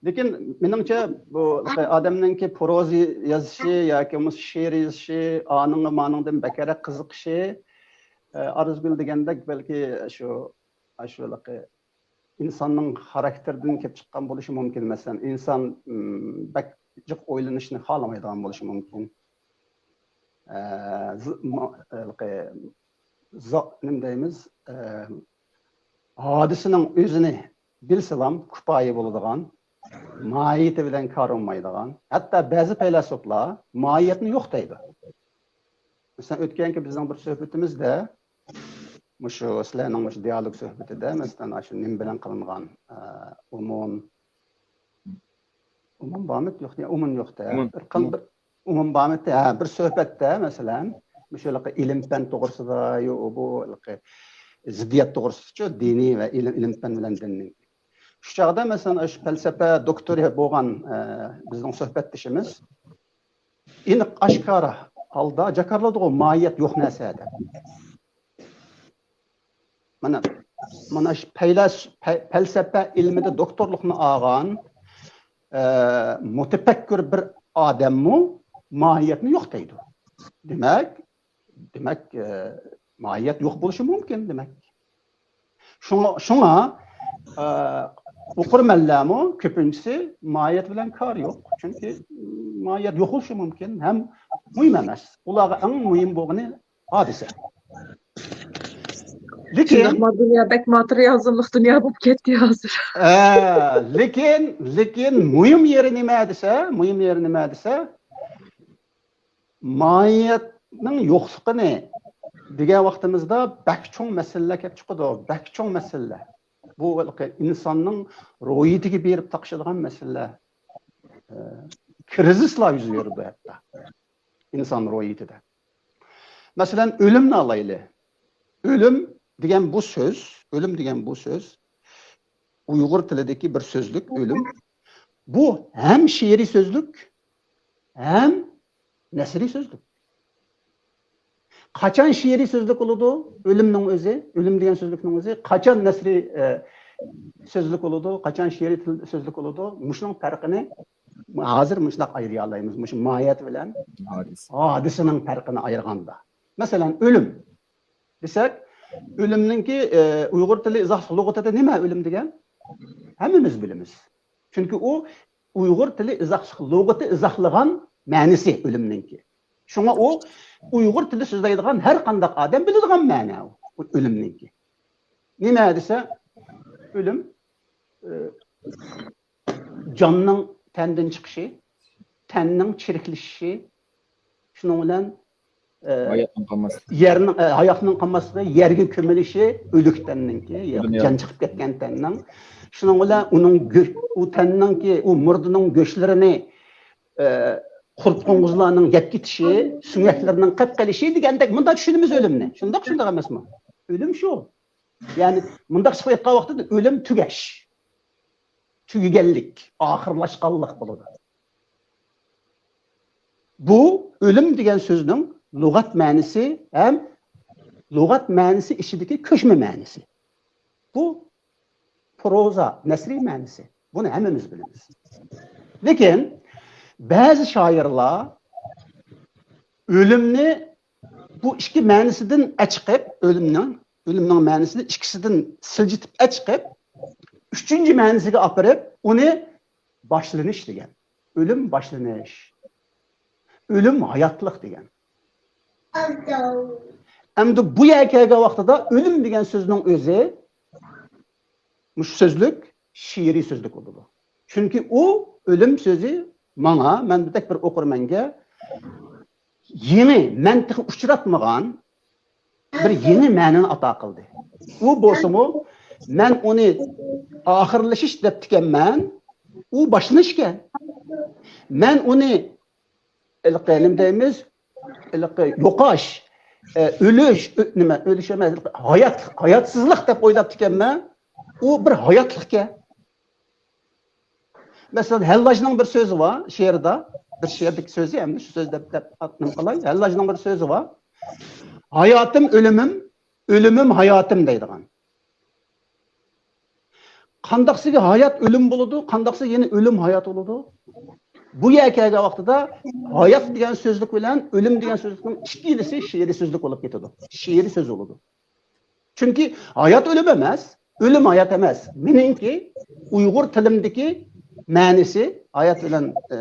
لېكىن مېنىڭچە بۇ ئادەمنىڭكى پروزا يازىشى ياكى بولمىسا شېئىر يېزىشى، ئانىڭغا مانىڭدىن بەكرەك قىزىقىشى، ئە، ئارزۇگۈل دېگەندەك بەلكى شۇ، شۇ ئىنساننىڭ خاراكتېرىدىن كېلىپ چىققان بولۇشى مۇمكىن. مەسىلەن، ئىنسان، م، بەك جىق ئويلىنىشنى خالىمايدىغان بولۇشى مۇمكىن. ئە، ز-، ما-، ھېلىقى زا-، نېمە دەيمىز؟ ئە، ھادىسىنىڭ ئۆزىنى بىلسىلام كۇپايە بولىدىغان، ماھىيىتى بىلەن كارى بولمايدىغان. ھەتتا بەزى پەيلاسوپلار ماھىيەتنى يوق دەيدۇ. مەسىلەن، ئۆتكەنكى بىزنىڭ بىر سۆھبىتىمىزدە، مۇشۇ سىلەرنىڭ مۇشۇ دىئالوگ سۆھبىتىدە، مەسىلەن، ئاشۇ نېمە بىلەن قىلىنغان، ئە، ئومۇم، ئومۇم بارمىدى؟ يوق، ئومۇم يوق-دە. ئومۇم، بىر قىل-، ئومۇم. بىر ئومۇم بارمىدى؟ ھە، بىر سۆھبەتتە، مەسىلەن، مۇشۇ ھېلىقى ئىلىم-پەن توغرىسىدا، يو-، بۇ ھېلىقى زىددىيەت توغرىسىدىچۇ، دىنىي ۋە ئىلىم، ئىلىم-پەن بىلەن دىننىڭ. شۇ چاغدا، مەسىلەن، ئاشۇ پەلسەپە دوكتورى بولغان، ئە، بىزنىڭ سۆھبەتدىشىمىز، ئېنىق، ئاشكارا ھالدا جاكارلىدىغۇ ماھىيەت يوق نەرسە دەپ. مانا، مانا شۇ پەيلەس-، پەي-، پەلسەپە ئىلمىدە دوكتورلۇقنى ئالغان، ئە، مۇتەپەككۇر بىر ئادەممۇ ماھىيەتنى يوق دەيدۇ. دېمەك، دېمەك، ئە، ماھىيەت يوق بولۇشى مۇمكىن، دېمەك. شۇڭا، شۇڭا، ئە، ئوقۇرمەنلەرمۇ كۆپىنچىسى ماھىيەت بىلەن كارى يوق. چۈنكى ماھىيەت يوق بولۇشى مۇمكىن ھەم مۇھىم ئەمەس. ئۇلارغا ئەڭ مۇھىم بولغىنى ھادىسە. لېكىن شۇنداقمۇ، دۇنيا بەك ماتېرىيالىزملىق دۇنيا بولۇپ كەتتى ھازىر. ئە، لېكىن، لېكىن مۇھىم يېرى نېمە دېسە، مۇھىم يېرى نېمە دېسە، ماھىيەتنىڭ يوقلۇقىنى دېگەن ۋاقتىمىزدا بەك چوڭ مەسىلىلەر كېلىپ چىقىدۇ، بەك چوڭ مەسىلىلەر. بۇ ھېلىقى ئىنساننىڭ روھىيىتىگە بېرىپ تاقىشىدىغان مەسىلىلەر. ئە، كرىزىسلار يۈز بېرىدۇ ھەتتا ئىنسان روھىيىتىدە. مەسىلەن، ئۆلۈمنى ئالايلى. ئۆلۈم دېگەن بۇ سۆز، ئۆلۈم دېگەن بۇ سۆز، ئۇيغۇر تىلىدىكى بىر سۆزلۈك، ئۆلۈم. بۇ ھەم شېئىرىي سۆزلۈك، ھەم نەسرىي سۆزلۈك. قاچان شېئىرىي سۆزلۈك بولىدۇ، ئۆلۈمنىڭ ئۆزى، ئۆلۈم دېگەن سۆزلۈكنىڭ ئۆزى، قاچان نەسرىي، ئە، سۆزلۈك بولىدۇ، قاچان شېئىرىي تىل سۆزلۈك بولىدۇ، مۇشۇنىڭ پەرقىنى ھازىر مۇشۇنداق ئايرىيالايمىز، مۇشۇ ماھىيەت بىلەن ھادىسە. ھادىسىنىڭ پەرقىنى ئايرىغاندا. مەسىلەن، ئۆلۈم دېسەك، ئۆلۈمنىڭكى، ئە، ئۇيغۇر تىلى ئىزاھلىق لۇغىتىدە نېمە ئۆلۈم دېگەن؟ ھەممىمىز بىلىمىز. چۈنكى ئۇ ئۇيغۇر تىلى ئىزاھلىق لۇغىتى ئىزاھلىغان مەنىسى ئۆلۈمنىڭكى. شۇڭا ئۇ ئۇيغۇر تىلى سۆزلەيدىغان ھەر قانداق ئادەم بىلىدىغان مەنە ئۇ ئۆلۈمنىڭكى. نېمە دېسە، ئۆلۈم، ئە، جاننىڭ تەندىن چىقىشى، تەننىڭ چىرىكلىشىشى، شۇنىڭ بىلەن، ئە، ھاياتنىڭ قالماسلىقى. يەرنىڭ، ئە، ھاياتنىڭ قالماسلىقى، يەرگە كۆمۈلۈشى، ئۆلۈك تەننىڭكى، يا-، دۇنيا. جان چىقىپ كەتكەن تەننىڭ. شۇنىڭ بىلەن ئۇنىڭ گۆ-، ئۇ تەننىڭكى، ئۇ مۇردىنىڭ گۆشلىرىنى، ئە، قۇرت قوڭغۇزلارنىڭ يەپ كېتىشى، سۆڭەكلىرىنىڭ قېپ قېلىشى دېگەندەك مۇنداق چۈشىنىمىز ئۆلۈمنى. شۇنداق، شۇنداق ئەمەسمۇ؟ ئۆلۈم شۇ. يەنى مۇنداق ئېيتقان ۋاقتىدا ئۆلۈم تۈگەش. تۈگىگەنلىك، ئاخىرلاشقانلىق بولىدۇ. بۇ ئۆلۈم دېگەن سۆزنىڭ لۇغەت مەنىسى ھەم لۇغەت مەنىسى ئىچىدىكى كۆچمە مەنىسى. بۇ پروزا، نەسرىي مەنىسى. بۇنى ھەممىمىز بىلىمىز. لېكىن بەزى شائىرلار ئۆلۈمنى بۇ ئىككى مەنىسىدىن ئەچىقىپ، ئۆلۈمنىڭ، ئۆلۈمنىڭ مەنىسىنى ئىككىسىدىن سىلجىتىپ ئەچىقىپ، ئۈچىنچى مەنىسىگە ئاپىرىپ، ئۇنى باشلىنىش دېگەن. ئۆلۈم باشلىنىش. ئۆلۈم ھاياتلىق دېگەن. ئەمدى بۇ يەرگە كەلگەن ۋاقتىدا ئۆلۈم دېگەن سۆزنىڭ ئۆزى مۇشۇ سۆزلۈك شېئىرىي سۆزلۈك بولىدۇ. چۈنكى ئۇ ئۆلۈم سۆزى ماڭا، مەندەك بىر ئوقۇرمەنگە يېڭى، مەن تېخى ئۇچراتمىغان بىر يېڭى مەنىنى ئاتا قىلدى. ئۇ بولسىمۇ، مەن ئۇنى ئاخىرلىشىش دەپتىكەنمەن، ئۇ باشلىنىشكەن. مەن ئۇنى ھېلىقى نېمە دەيمىز؟ ھېلىقى يوقاش، ئە، ئۆلۈش، ئۆ-، نېمە، ئۆلۈش ئەمەس، ھايات، ھاياتسىزلىق دەپ ئويلاپتىكەنمەن. ئۇ بىر ھاياتلىقكەن. مەسىلەن، ھەللاجنىڭ بىر سۆزى بار شېئىردا. بىر شېئىردىكى سۆزى، ئەمدى شۇ سۆز دەپ، دەپ نېمە قىلاي؟ ھەللاجنىڭ بىر سۆزى بار. «ھاياتىم ئۆلۈمۈم، ئۆلۈمۈم ھاياتىم» دەيدىغان. قانداقسىگە ھايات ئۆلۈم بولىدۇ، قانداقسىگە يەنە ئۆلۈم ھايات بولىدۇ. بۇ يەرگە كەلگەن ۋاقتىدا ھايات دېگەن سۆزلۈك بىلەن ئۆلۈم دېگەن سۆزلۈكنىڭ ئىككىلىسى شېئىرىي سۆزلۈك بولۇپ كېتىدۇ. شېئىرىي سۆز بولىدۇ. چۈنكى ھايات ئۆلۈم ئەمەس، ئۆلۈم ھايات ئەمەس. مېنىڭكى ئۇيغۇر تىلىمدىكى مەنىسى ھايات بىلەن، ئە،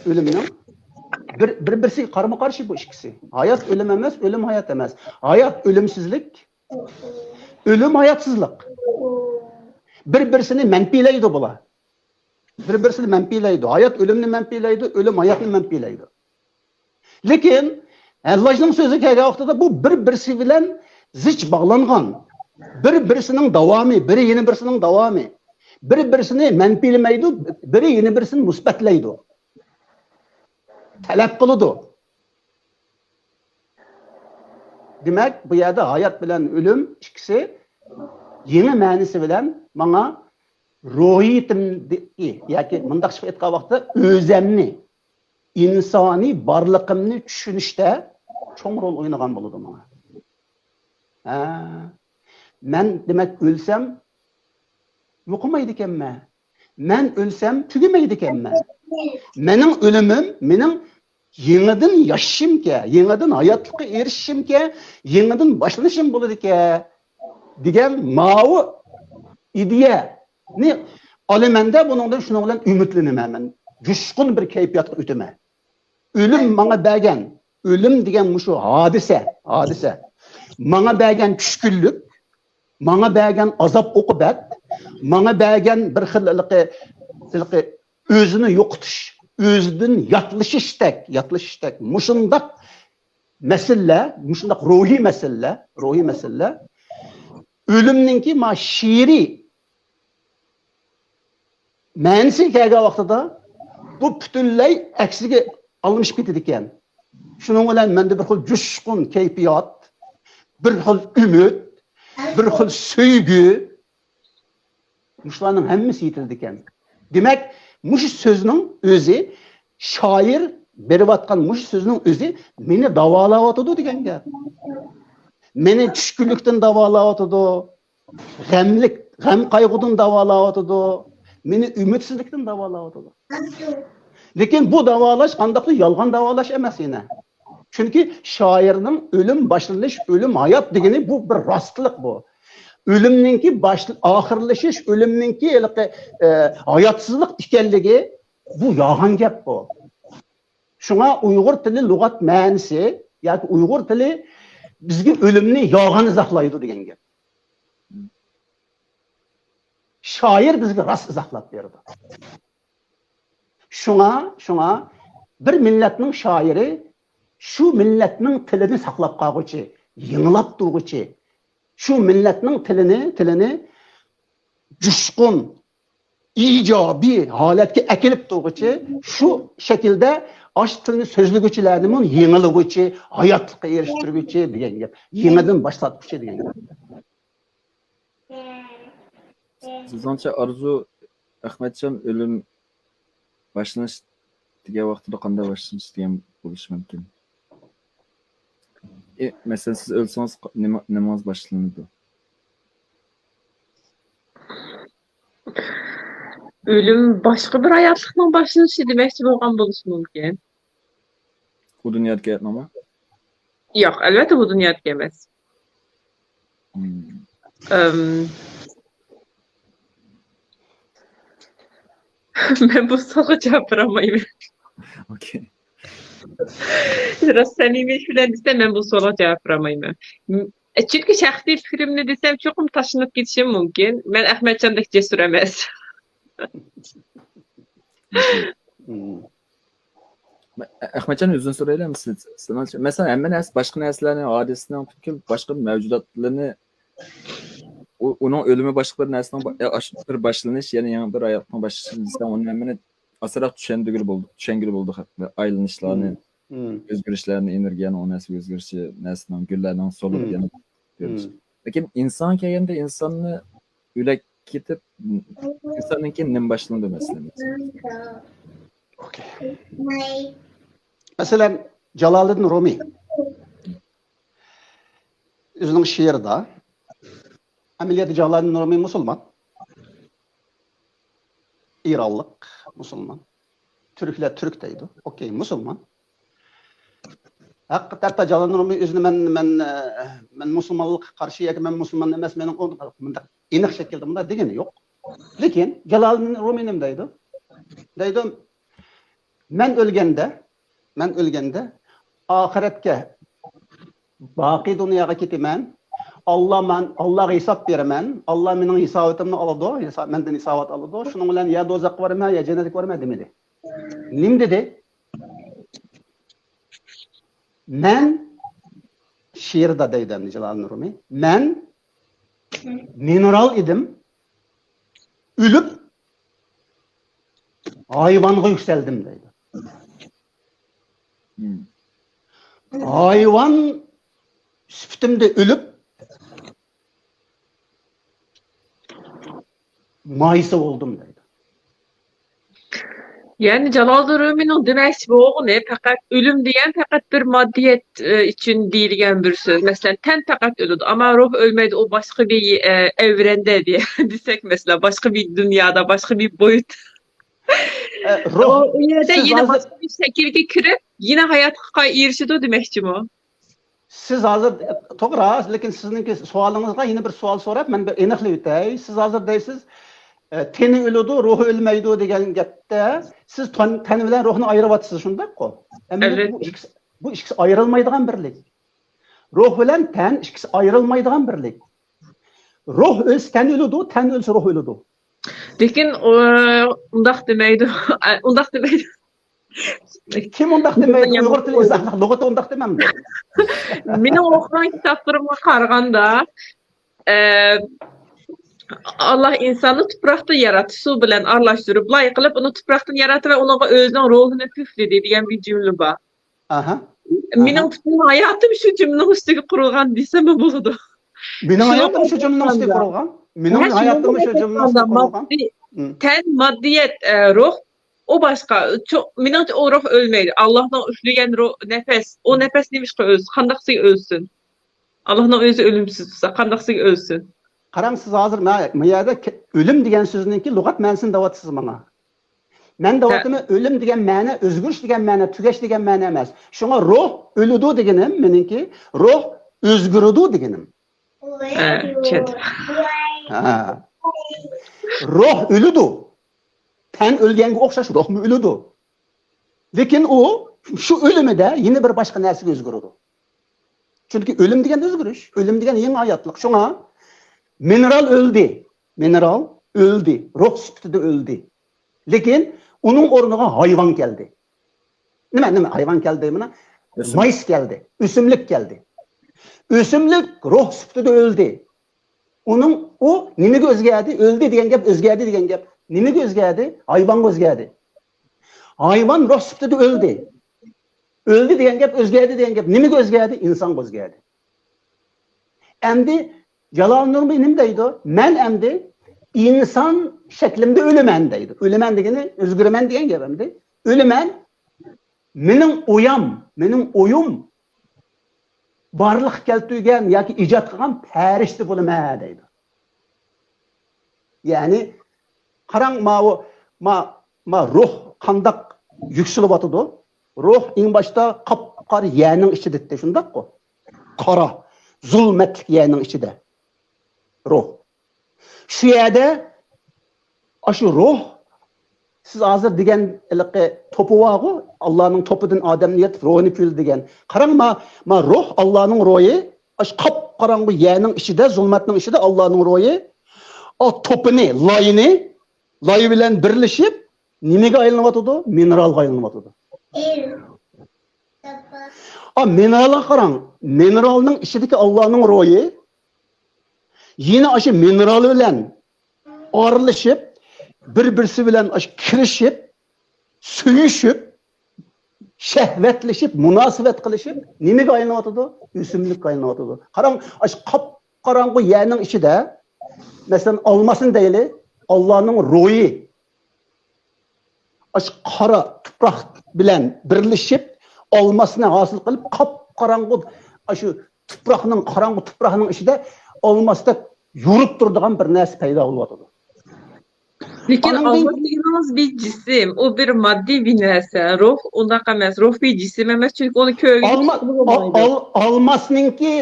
ئۆلۈمنىڭ بىر، بىر-، بىرسىگە قارىمۇ قارشى بۇ ئىككىسى. ھايات ئۆلۈم ئەمەس، ئۆلۈم ھايات ئەمەس. ھايات ئۆلۈمسىزلىك، ئۆلۈم ھاياتسىزلىق. بىر-بىرسىنى مەنپىيلەيدۇ بۇلار. بىر-بىرسىنى مەنپىيلەيدۇ. ھايات ئۆلۈمنى مەنپىيلەيدۇ، ئۆلۈم ھاياتنى مەنپىيلەيدۇ. لېكىن ھەللاجنىڭ سۆزىگە كەلگەن ۋاقتىدا بۇ بىر-بىرسى بىلەن زىچ باغلانغان. بىر-بىرسىنىڭ داۋامى، بىرى يەنە بىرسىنىڭ داۋامى. بىر-بىرسىنى مەنپىيلىمەيدۇ، بىرى يەنە بىرسىنى مۇسبەتلەيدۇ. تەلەپ قىلىدۇ. دېمەك، بۇ يەردە ھايات بىلەن ئۆلۈم ئىككىسى يېڭى مەنىسى بىلەن ماڭا روھىيىتىمدىكى ياكى مۇنداقچە ئېيتقان ۋاقىتتا ئۆزەمنى، ئىنسانىي بارلىقىمنى چۈشىنىشتە چوڭ رول ئوينىغان بولىدۇ ماڭا. ھە، مەن دېمەك ئۆلسەم يوقىمايدىكەنمەن. مەن ئۆلسەم تۈگىمەيدىكەنمەن. مېنىڭ ئۆلۈمۈم مېنىڭ يېڭىدىن ياشىشىمكەن، يېڭىدىن ھاياتلىققا ئېرىشىشىمكەن، يېڭىدىن باشلىنىشىم بولىدىكەن دېگەن ماۋۇ ئىدىيەنى ئالىمەن-دە، بۇنىڭدىن شۇنىڭ بىلەن ئۈمىدلىنىمەن مەن. جۇشقۇن بىر كەيپىياتقا ئۆتىمەن. ئۆلۈم ماڭا بەرگەن، ئۆلۈم دېگەن مۇشۇ ھادىسە، ھادىسە. ماڭا بەرگەن چۈشكۈنلۈك، ماڭا بەرگەن ئازاب-ئوقۇبەت، ماڭا بەرگەن بىر خىل ھېلىقى، ھېلىقى ئۆزىنى يوقىتىش، ئۆزىدىن ياتلىشىشتەك، ياتلىشىشتەك مۇشۇنداق مەسىلىلەر، مۇشۇنداق روھىي مەسىلىلەر، روھىي مەسىلىلەر ئۆلۈمنىڭكى ما شېئىرىي مەنىسىگە كەلگەن ۋاقتىدا بۇ پۈتۈنلەي ئەكسىگە ئالمىشىپ كېتىدىكەن. شۇنىڭ بىلەن مەندە بىر خىل جۇشقۇن كەيپىيات، بىر خىل ئۈمىد، بىر خىل سۆيگۈ، مۇشۇلارنىڭ ھەممىسى يېتىلىدىكەن. دېمەك، مۇشۇ سۆزنىڭ ئۆزى، شائىر بېرىۋاتقان مۇشۇ سۆزنىڭ ئۆزى مېنى داۋالاۋاتىدۇ دېگەن گەپ. مېنى چۈشكۈنلۈكتىن داۋالاۋاتىدۇ، غەملىك، غەم-قايغۇدىن داۋالاۋاتىدۇ، مېنى ئۈمىدسىزلىكتىن داۋالاۋاتىدۇ. لېكىن بۇ داۋالاش قانداقتۇر يالغان داۋالاش ئەمەس يەنە. چۈنكى شائىرنىڭ ئۆلۈم باشلىنىش، ئۆلۈم ھايات دېگىنى بۇ بىر راستلىق بۇ. ئۆلۈمنىڭكى باش-، ئاخىرلىشىش، ئۆلۈمنىڭكى ھېلىقى، ئە، ھاياتسىزلىق ئىكەنلىكى بۇ يالغان گەپ بۇ. شۇڭا ئۇيغۇر تىلى لۇغەت مەنىسى ياكى ئۇيغۇر تىلى بىزگە ئۆلۈمنى يالغان ئىزاھلايدۇ دېگەن گەپ. شائىر بىزگە راست ئىزاھلاپ بېرىدۇ. شۇڭا، شۇڭا بىر مىللەتنىڭ شائىرى شۇ مىللەتنىڭ تىلىنى ساقلاپ قالغۇچى، يېڭىلاپ تۇرغۇچى، شۇ مىللەتنىڭ تىلىنى، تىلىنى جۇشقۇن، ئىجابىي ھالەتكە ئەكېلىپ تۇرغۇچى، شۇ شەكىلدە ئاشۇ تىلنى سۆزلىگۈچىلەرنىمۇ يېڭىلىغۇچى، ھاياتلىققا ئېرىشتۈرگۈچى دېگەن گەپ. يېڭىدىن باشلاتقۇچى دېگەن گەپ. سىزنىڭچە ئارزۇ ئەخمەتجان ئۆلۈم باشلىنىش دېگەن ۋاقتىدا قانداق باشلىنىش دېگەن بولۇشى مۇمكىن. ئى، مەسىلەن، سىز ئۆلسىڭىز، نېمە، نېمىڭىز باشلىنىدۇ؟ ئۆلۈم باشقا بىر ھاياتلىقنىڭ باشلىنىشى دېمەكچى بولغان بولۇشى مۇمكىن. بۇ دۇنيادىكى ھاياتنىڭمۇ؟ ياق، ئەلۋەتتە، بۇ دۇنيادىكى ئەمەس. مم. ئەم، مەن بۇ سوئالغا جاۋاب بېرەلمەيمەن. ئوكەي. راست سەمىمىيلىك بىلەن دېسەم، مەن بۇ سوئالغا جاۋاب بېرەلمەيمەن. م-، چۈنكى شەخسىي پىكرىمنى دېسەم، چوقۇم تاشلىنىپ كېتىشىم مۇمكىن. مەن ئەخمەتجاندەك جەسۇر ئەمەس. مم. ئەخمەتجان، ئۆزىدىن سورايلى، سىز، سىز، مەسىلەن، ھەممە نەرسە، باشقا نەرسىلەرنى، ھادىسىنىڭ پۈتكۈل باشقا مەۋجۇداتلىرىنى، ئۇ، ئۇنىڭ ئۆلۈمى باشقا بىر نەرسىنىڭ با-، ئاشۇ بىر باشلىنىش، يەنە يېڭى بىر ھاياتنىڭ باشلىنىشى دېسەڭ، ئۇنى ھەممىنى ئاسانراق چۈشەندۈرگىلى بولىدۇ، چۈشەنگىلى بولىدۇ خەققە. ئايلىنىشلارنى، مم. ئۆزگىرىشلەرنى، ئېنېرگىيەنىڭ، ئۇ نەرسىگە ئۆزگىرىشى، نەرسىنىڭ، گۈللەرنىڭ سولۇپ مم. يەنە كۆرۈش. مم. لېكىن ئىنسان كەلگەندە ئىنساننى ئۆلەك كېتىپ، ئىنساندىن كېيىن نېمە باشلىنىدۇ مەسىلەن؟ ئوكەي. مەسىلەن، جالالىدىن رۇمى ئۆزىنىڭ شېئىرىدا، ئەمەلىيەتتە جالالىدىن رۇمى مۇسۇلمان، ئىرانلىق مۇسۇلمان. تۈركلەر تۈرك دەيدۇ. ئوكەي، مۇسۇلمان. ھەقىقەتەن ھەتتا جالالىدىن رۇمى ئۆزىنى مەن، مەن، ئە، مەن مۇسۇلمانلىققا قارشى ياكى مەن مۇسۇلمان ئەمەس، مېنىڭ ئۇ-، مۇنداق ئېنىق شەكىلدە مۇنداق دېگىنى يوق. لېكىن جالالىدىن رۇمى نېمە دەيدۇ؟ دەيدۇ، مەن ئۆلگەندە، مەن ئۆلگەندە ئاخىرەتكە، باقىي دۇنياغا كېتىمەن. ئاللا مەن، ئاللاغا ھېساب بېرىمەن. ئاللا مېنىڭ ھېساباتىمنى ئالىدۇ، ھېساب، مەندىن ھېسابات ئالىدۇ. شۇنىڭ بىلەن يا دوزاخقا بارىمەن، يا جەننەتكە بارىمەن دېمىدى. نېمە دېدى؟ مەن شېئىردا دەيدۇ ئەمدى جالالىدىن رۇمى. مەن مىنېرال ئىدىم، ئۆلۈپ ھايۋانغا يۈكسەلدىم دەيدۇ. مم. ھايۋان سۈپىتىمدە ئۆلۈپ، مايسا بولدۇم دەيدۇ. يەنى جالالىدىن رۇمىنىڭ دېمەكچى بولغىنى، پەقەت ئۆلۈم دېگەن پەقەت بىر ماددىيەت، ئە، ئۈچۈن دېيىلگەن بىر سۆز. مەسىلەن، تەن پەقەت ئۆلىدۇ، ئەمما روھ ئۆلمەيدۇ، ئۇ باشقا بىر، ئە، ئەۋرەندە دېيە-، دېسەك، مەسىلەن، باشقا بىر دۇنيادا، باشقا بىر بويۇت. ئە، روھ، ئۇ، ئۇ يەردە سىز يەنە ھازىر باشقا بىر شەكىلگە كىرىپ، يەنە ھاياتلىققا ئېرىشىدۇ دېمەكچىمۇ؟ سىز ھازىر، توغرا، لېكىن سىزنىڭكى سوئالىڭىزغا يەنە بىر سوئال سوراپ، مەن بىر ئېنىقلاپ ئۆتەي. سىز ھازىر دەيسىز، ئە، تېنى ئۆلىدۇ، روھى ئۆلمەيدۇ دېگەن گەپتە، سىز تەن، تەن بىلەن روھنى ئايرىۋاتىسىز، شۇنداققۇ؟ ئەمدى بۇ ئەلۋەتتە. ئىككىسى، بۇ ئىككىسى ئايرىلمايدىغان بىرلىك. روھ بىلەن تەن ئىككىسى ئايرىلمايدىغان بىرلىك. روھ ئۆلسە تەن ئۆلىدۇ، تەن ئۆلسە روھ ئۆلىدۇ. لېكىن، ئۇ، ئۇنداق دېمەيدۇ. ئۇنداق دېمەيدۇ. كىم ئۇنداق دېمەيدۇ؟ ئۇيغۇر تىلى ئىزاھلىق لۇغىتى ئۇنداق دېمەمدۇ؟ مېنىڭ ئوقۇغان كىتابلىرىمغا قارىغاندا، ئە، ئاللا ئىنساننى تۇپراقتىن ياراتتى، سۇ بىلەن ئارىلاشتۇرۇپ، بۇلاي قىلىپ ئۇنى تۇپراقتىن ياراتتى ۋە ئۇنىڭغا ئۆزىنىڭ روھىنى پۈفلىدى دېگەن بىر جۈملە بار. ئاھا. مېنىڭ پۈتۈن ھاياتىم شۇ جۈملىنىڭ ئۈستىگە قۇرۇلغان دېسەممۇ بولىدۇ. مېنىڭ شۇنىڭ ھاياتىم شۇ جۈملىنىڭ ئۈستىگە ئويلىغاندا. قۇرۇلغان. مېنىڭ ھە، شۇنىڭ ھاياتىم شۇ جۈملىنىڭ ئۈستىگە ئويلىغاندا قۇرۇلغان. ماددىي، مم. تەن، ماددىيەت، ئە، روھ، ئۇ باشقا. چو-، مېنىڭچە ئۇ روھ ئۆلمەيدۇ. ئاللانىڭ ئۈفلىگەن روھ، نەپەس. ئۇ نەپەس نېمىشقا ئۆلسۇن؟ قانداقسىگە ئۆلسۇن؟ ئاللانىڭ ئۆزى ئۆلۈمسىز تۇرسا، قانداقسىگە ئۆلسۇن؟ قاراڭ، سىز ھازىر مە-، ما يەردە كە-، ئۆلۈم دېگەن سۆزنىڭكى لۇغەت مەنىسىنى دەۋاتىسىز ماڭا. مەن دەۋاتىمەن، ئۆلۈم دېگەن مەنە ئۆزگىرىش دېگەن مەنە، تۈگەش دېگەن مەنە ئەمەس. شۇڭا روھ ئۆلىدۇ دېگىنىم مېنىڭكى، روھ ئۆزگىرىدۇ دېگىنىم. ھە، چۈشەندىم. ھە. روھ ئۆلىدۇ. تەن ئۆلگەنگە ئوخشاش روھمۇ ئۆلىدۇ. لېكىن ئۇ شۇ ئۆلۈمىدە يەنە بىر باشقا نەرسىگە ئۆزگىرىدۇ. چۈنكى ئۆلۈم دېگەن ئۆزگىرىش، ئۆلۈم دېگەن يېڭى ھاياتلىق. شۇڭا مىنېرال ئۆلدى، مىنېرال ئۆلدى، روھ سۈپىتىدە ئۆلدى. لېكىن ئۇنىڭ ئورنىغا ھايۋان كەلدى. نېمە، نېمە، ھايۋان كەلدى، مانا، ئۆسۈملۈك. مايس كەلدى، ئۆسۈملۈك كەلدى. ئۆسۈملۈك روھ سۈپىتىدە ئۆلدى. ئۇنىڭ، ئۇ نېمىگە ئۆزگەردى؟ ئۆلدى دېگەن گەپ، ئۆزگەردى دېگەن گەپ. نېمىگە ئۆزگەردى؟ ھايۋانغا ئۆزگەردى. ھايۋان روھ سۈپىتىدە ئۆلدى. ئۆلدى دېگەن گەپ، ئۆزگەردى دېگەن گەپ. نېمىگە ئۆزگەردى؟ ئىنسانغا ئۆزگەردى. ئەمدى جالالىدىن رۇمى نېمە دەيدۇ؟ مەن ئەمدى ئىنسان شەكلىمدە ئۆلىمەن دەيدۇ. ئۆلىمەن دېگىنى ئۆزگىرىمەن دېگەن گەپ ئەمدى. ئۆلىمەن. مېنىڭ ئۇيام، مېنىڭ ئويۇم بارلىققا كەلتۈرگەن ياكى ئىجاد قىلغان پەرىشتە بولىمەن دەيدۇ. يەنى قاراڭ، ماۋۇ، ما، ما روھ قانداق يۈكسىلىۋاتىدۇ؟ روھ ئەڭ باشتا قاپقارا يەرنىڭ ئىچىدە ئىدى، شۇنداققۇ؟ قارا، زۇلمەتلىك يەرنىڭ ئىچىدە روھ. شۇ يەردە ئاشۇ روھ، سىز ھازىر دېگەن ھېلىقى توپى بارغۇ، ئاللانىڭ توپىدىن ئادەمنى يارىتىپ، روھىنى كۈيلىدى دېگەن. قاراڭ، ما، ما روھ، ئاللانىڭ روھى، ئاشۇ قاپقاراڭغۇ يەرنىڭ ئىچىدە، زۇلمەتنىڭ ئىچىدە ئاللانىڭ روھى، ئا، توپىنى، لايىنى، لاي بىلەن بىرلىشىپ، نېمىگە ئايلىنىۋاتىدۇ؟ مىنېرالغا ئايلىنىۋاتىدۇ. ئا، مىنېرالغا قاراڭ. مىنېرالنىڭ ئىچىدىكى ئاللانىڭ روھى يەنە ئاشۇ مىنېرال بىلەن ئارىلىشىپ، بىر-بىرسى بىلەن ئاشۇ كىرىشىپ، سۆيۈشۈپ، شەھۋەتلىشىپ، مۇناسىۋەت قىلىشىپ، نېمىگە ئايلىنىۋاتىدۇ؟ ئۆسۈملۈككە ئايلىنىۋاتىدۇ. قاراڭ، ئاشۇ قاپقاراڭغۇ يەرنىڭ ئىچىدە، مەسىلەن، ئالماسنى دەيلى، ئاللانىڭ روھى ئاشۇ قارا تۇپراق بىلەن بىرلىشىپ، ئالماسنى ھاسىل قىلىپ، قاپقاراڭغۇ، ئاشۇ تۇپراقنىڭ، قاراڭغۇ تۇپراقنىڭ ئىچىدە ئالماستەك يورۇپ تۇرىدىغان بىر نەرسە پەيدا بولۇۋاتىدۇ. لېكىن ئالماس دېگىنىڭىز بىر جىسىم، ئۇ بىر ماددىي بىر نەرسە. روھ ئۇنداق ئەمەس، روھ بىر جىسىم ئەمەس، چۈنكى ئۇنى كۆرگىلى ئالما-، بولمايدۇ. ئال-، ئالماسنىڭكى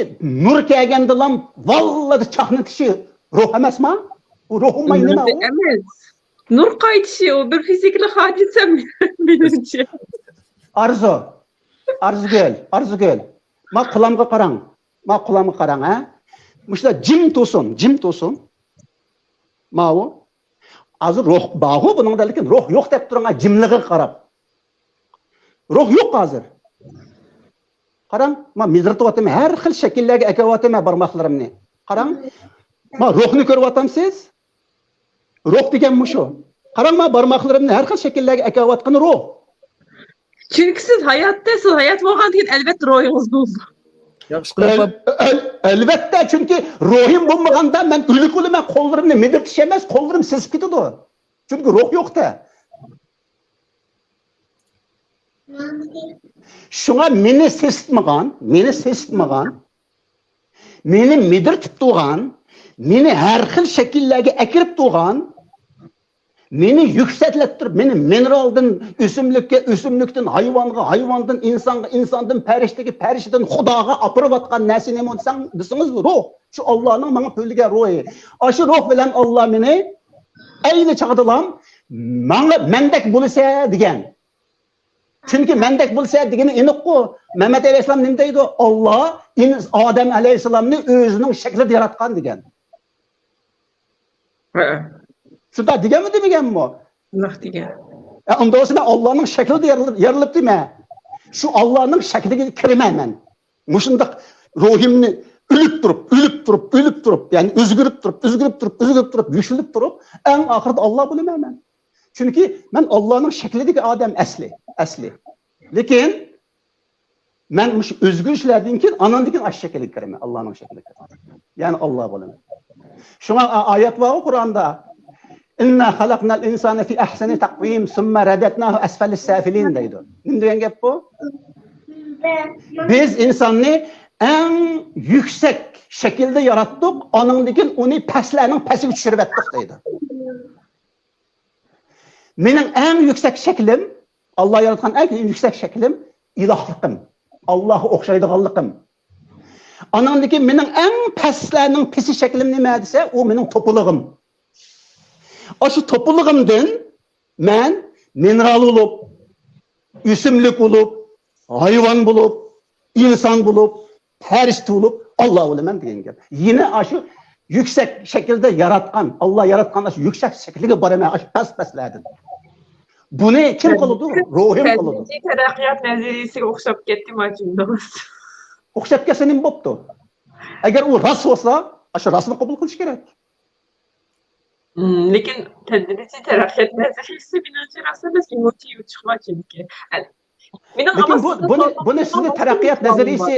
نۇر كەلگەندىلا ۋاللىدە چاقنىتىشى روھ ئەمەسما؟ ئۇ روھ ئۇماي نېمە ئۇ؟ ئەمەس. نۇر قايتىشى ئۇ بىر فىزىكىلىق ھادىسە مېنىڭچە. ئارزۇ، ئارزۇگۈل، ئارزۇگۈل. ما قۇلامغا قاراڭ. ما قۇلامغا قاراڭ، ھە؟ مۇشۇلار جىم تۇرسۇن، جىم تۇرسۇن. ماۋۇ. ھازىر روھ بارغۇ بۇنىڭدا، لېكىن روھ يوق دەپ تۇرۇڭ، ھە، جىملىقىغا قاراپ. روھ يوق ھازىر. قاراڭ، ما مىدىرلىتىۋاتىمەن، ھەر خىل شەكىللەرگە ئەكەۋاتىمەن بارماقلىرىمنى. قاراڭ، ما روھنى كۆرۈۋاتامسىز؟ روھ دېگەن مۇشۇ. قاراڭ، ما بارماقلىرىمنى ھەر خىل شەكىللەرگە ئەكەۋاتقىنى روھ. چۈنكى سىز ھاياتتا، سىز ھايات بولغاندىن كېيىن، ئەلۋەتتە، روھىڭىز بولىدۇ. ياخشى قىلىپ ئەل-، ئەل-، ئەلۋەتتە، چۈنكى روھىم بولمىغاندا مەن ئۆلۈك بولىمەن، قوللىرىمنى مىدىرلىتىش ئەمەس، قوللىرىم سېسىپ كېتىدۇ. چۈنكى روھ يوق-تە. شۇڭا مېنى سېسىتمىغان، مېنى سېسىتمىغان، مېنى مىدىرتىپ تۇرغان، مېنى ھەر خىل شەكىللەرگە ئەكىرىپ تۇرغان، مېنى يۈكسەكلەتتۈرۈپ، مېنى مىنېرالدىن ئۆسۈملۈككە، ئۆسۈملۈكتىن ھايۋانغا، ھايۋاندىن ئىنسانغا، ئىنساندىن پەرىشتىگە، پەرىشتىدىن خۇداغا ئاپىرىۋاتقان نەرسە نېمە دېسەڭ، دېسىڭىز، روھ. شۇ ئاللانىڭ ماڭا تۆلىگەن روھى. ئاشۇ روھ بىلەن ئاللا مېنى ئەينى چاغدىلام ماڭا مەندەك بولىسە دېگەن. چۈنكى مەندەك بولىسە دېگىنى ئېنىققۇ. مەمەت ئەلەيھىسسالام نېمە دەيدۇ؟ ئاللا ئىن-، ئادەم ئەلەيھىسسالامنى ئۆزىنىڭ شەكلىدە ياراتقان دېگەن. ھە. شۇنداق دېگەنمۇ دېمىگەنمۇ؟ شۇنداق دېگەن. ئە، ئۇنداق بولسا مەن ئاللانىڭ شەكلىدە يارىلىپ، يارىلىپتىمەن. شۇ ئاللانىڭ شەكلىگە كىرىمەن مەن. مۇشۇنداق روھىمنى ئۆلۈپ تۇرۇپ، ئۆلۈپ تۇرۇپ، ئۆلۈپ تۇرۇپ، يەنى ئۆزگىرىپ تۇرۇپ، ئۆزگىرىپ تۇرۇپ، ئۆزگىرىپ تۇرۇپ، يۈكسىلىپ تۇرۇپ، ئەڭ ئاخىرىدا ئاللا بولىمەن مەن. چۈنكى مەن ئاللانىڭ شەكلىدىكى ئادەم ئەسلى، ئەسلى. لېكىن مەن مۇشۇ ئۆزگىرىشلەردىن كېيىن، ئاناندىن كېيىن ئاشۇ شەكىلگە كىرىمەن، ئاللانىڭ شەكلىگە كىرىمەن. يەنى ئاللا بولىمەن. شۇڭا ئا-، ئايەت بارغۇ قۇرئاندا، «إنا خلقنا الإنسان في أحسن تقويم ثم رددناه أسفل سافلين» دەيدۇ. نېمە دېگەن گەپ بۇ؟ بىز ئىنساننى ئەڭ يۈكسەك شەكىلدە ياراتتۇق، ئانىڭدىن كېيىن ئۇنى پەسلەرنىڭ پەسىگە چۈشۈرۈۋەتتۇق دەيدۇ. مېنىڭ ئەڭ يۈكسەك شەكلىم، ئاللا ياراتقان ئەڭ يۈكسەك شەكلىم ئىلاھلىقىم، ئاللاغا ئوخشايدىغانلىقىم. ئاناندىن كېيىن مېنىڭ ئەڭ پەسلەرنىڭ پېسى شەكلىم نېمە دېسە، ئۇ مېنىڭ توپىلىقىم. ئاشۇ توپىلىقىمدىن مەن مىنېرال بولۇپ، ئۆسۈملۈك بولۇپ، ھايۋان بولۇپ، ئىنسان بولۇپ، پەرىشتە بولۇپ، ئاللا بولىمەن دېگەن گەپ. يەنە ئاشۇ يۈكسەك شەكىلدە ياراتقان، ئاللا ياراتقان ئاشۇ يۈكسەك شەكلىگە بارىمەن، ئاشۇ پەس-پەسلەردىن. بۇنى كىم قىلىدۇ؟ روھىم قىلىدۇ. تەدرىجىي تەرەققىيات نەزەرىيىسىگە ئوخشاپ كەتتى ماجىندىڭىز. ئوخشاپ كەتسە نېمە بوپتۇ؟ ئەگەر ئۇ راست بولسا، ئاشۇ راستنى قوبۇل قىلىش كېرەك. مم، لېكىن تەدرىجىي تەرەققىيات نەزەرىيىسى مېنىڭچە راست ئەمەس، ئېموتسىيە چىقما چۈنكى. مېنىڭ لېكىن بۇ، بۇنى، بۇنى سىزنى تەرەققىيات نەزەرىيىسى،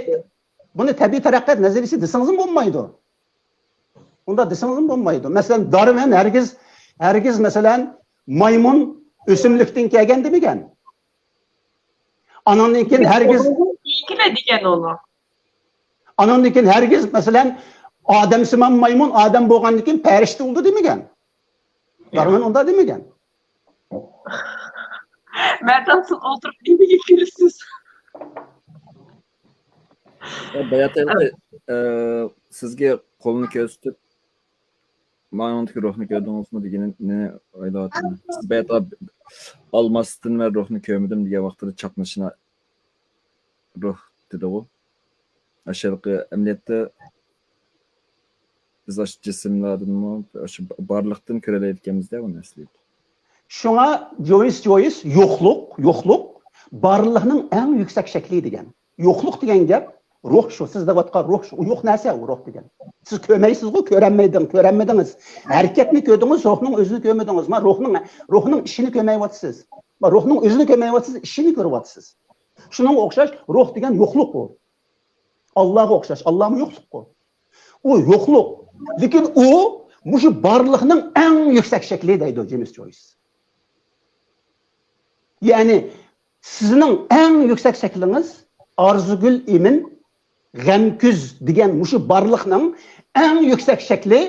بۇنى تەبىئىي تەرەققىيات نەزەرىيىسى دېسىڭىزمۇ بولمايدۇ. ئۇنداق دېسىڭىزمۇ بولمايدۇ. مەسىلەن، دارۋىن ھەرگىز، ھەرگىز، مەسىلەن، مايمۇن ئۆسۈملۈكتىن كەلگەن دېمىگەن. ئاناندىن كېيىن ھەرگىز، ئۇنىڭدىن كېيىنكىلەر دېگەن ئۇلار. ئاناندىن كېيىن ھەرگىز، مەسىلەن، ئادەمسىمان مايمۇن ئادەم بولغاندىن كېيىن پەرىشتە بولدى دېمىگەن. دارمان ئۇنداق دېمىگەن. مەردان، سىز ئولتۇرۇپ نېمىگە كۈلىسىز؟ باياتىنقى، ئە، سىزگە قولنى كۆرسىتىپ، ماڭىڭدىكى روھنى كۆردىڭىزمۇ دېگىنىنى ئويلاۋاتىمەن. سىز باياتقى ئالماستىن ۋە روھنى كۆرمىدىم دېگەن ۋاقتىدا چاقنىشىنى روھ دېدىغۇ. ئاشۇ ھېلىقى ئەمەلىيەتتە بىز ئاشۇ جىسىملاردىنمۇ، ئاشۇ بارلىقتىن كۆرەلەيدىكەنمىز-دە بۇ نەرسىلەرنى. شۇڭا جويس، جويس يوقلۇق، يوقلۇق بارلىقنىڭ ئەڭ يۈكسەك شەكلى دېگەن. يوقلۇق دېگەن گەپ روھ شۇ، سىز دەۋاتقان روھ شۇ. ئۇ يوق نەرسە ئۇ روھ دېگەن. سىز كۆرمەيسىزغۇ، كۆرەلمەيدىڭ، كۆرەلمىدىڭىز. ھەرىكەتنى كۆردىڭىز، روھنىڭ ئۆزىنى كۆرمىدىڭىز. ما روھنىڭ، روھنىڭ ئىشىنى كۆرمەيۋاتىسىز. ما روھنىڭ ئۆزىنى كۆرمەيۋاتىسىز، ئىشىنى كۆرۈۋاتىسىز. شۇنىڭغا ئوخشاش روھ دېگەن يوقلۇق ئۇ. ئاللاغا ئوخشاش، ئاللامۇ يوقلۇققۇ. ئۇ يوقلۇق. لېكىن ئۇ مۇشۇ بارلىقنىڭ ئەڭ يۈكسەك شەكلى دەيدۇ جېمس جويس. يەنى سىزنىڭ ئەڭ يۈكسەك شەكلىڭىز ئارزۇگۈل ئىمىن غەمكۈز دېگەن مۇشۇ بارلىقنىڭ ئەڭ يۈكسەك شەكلى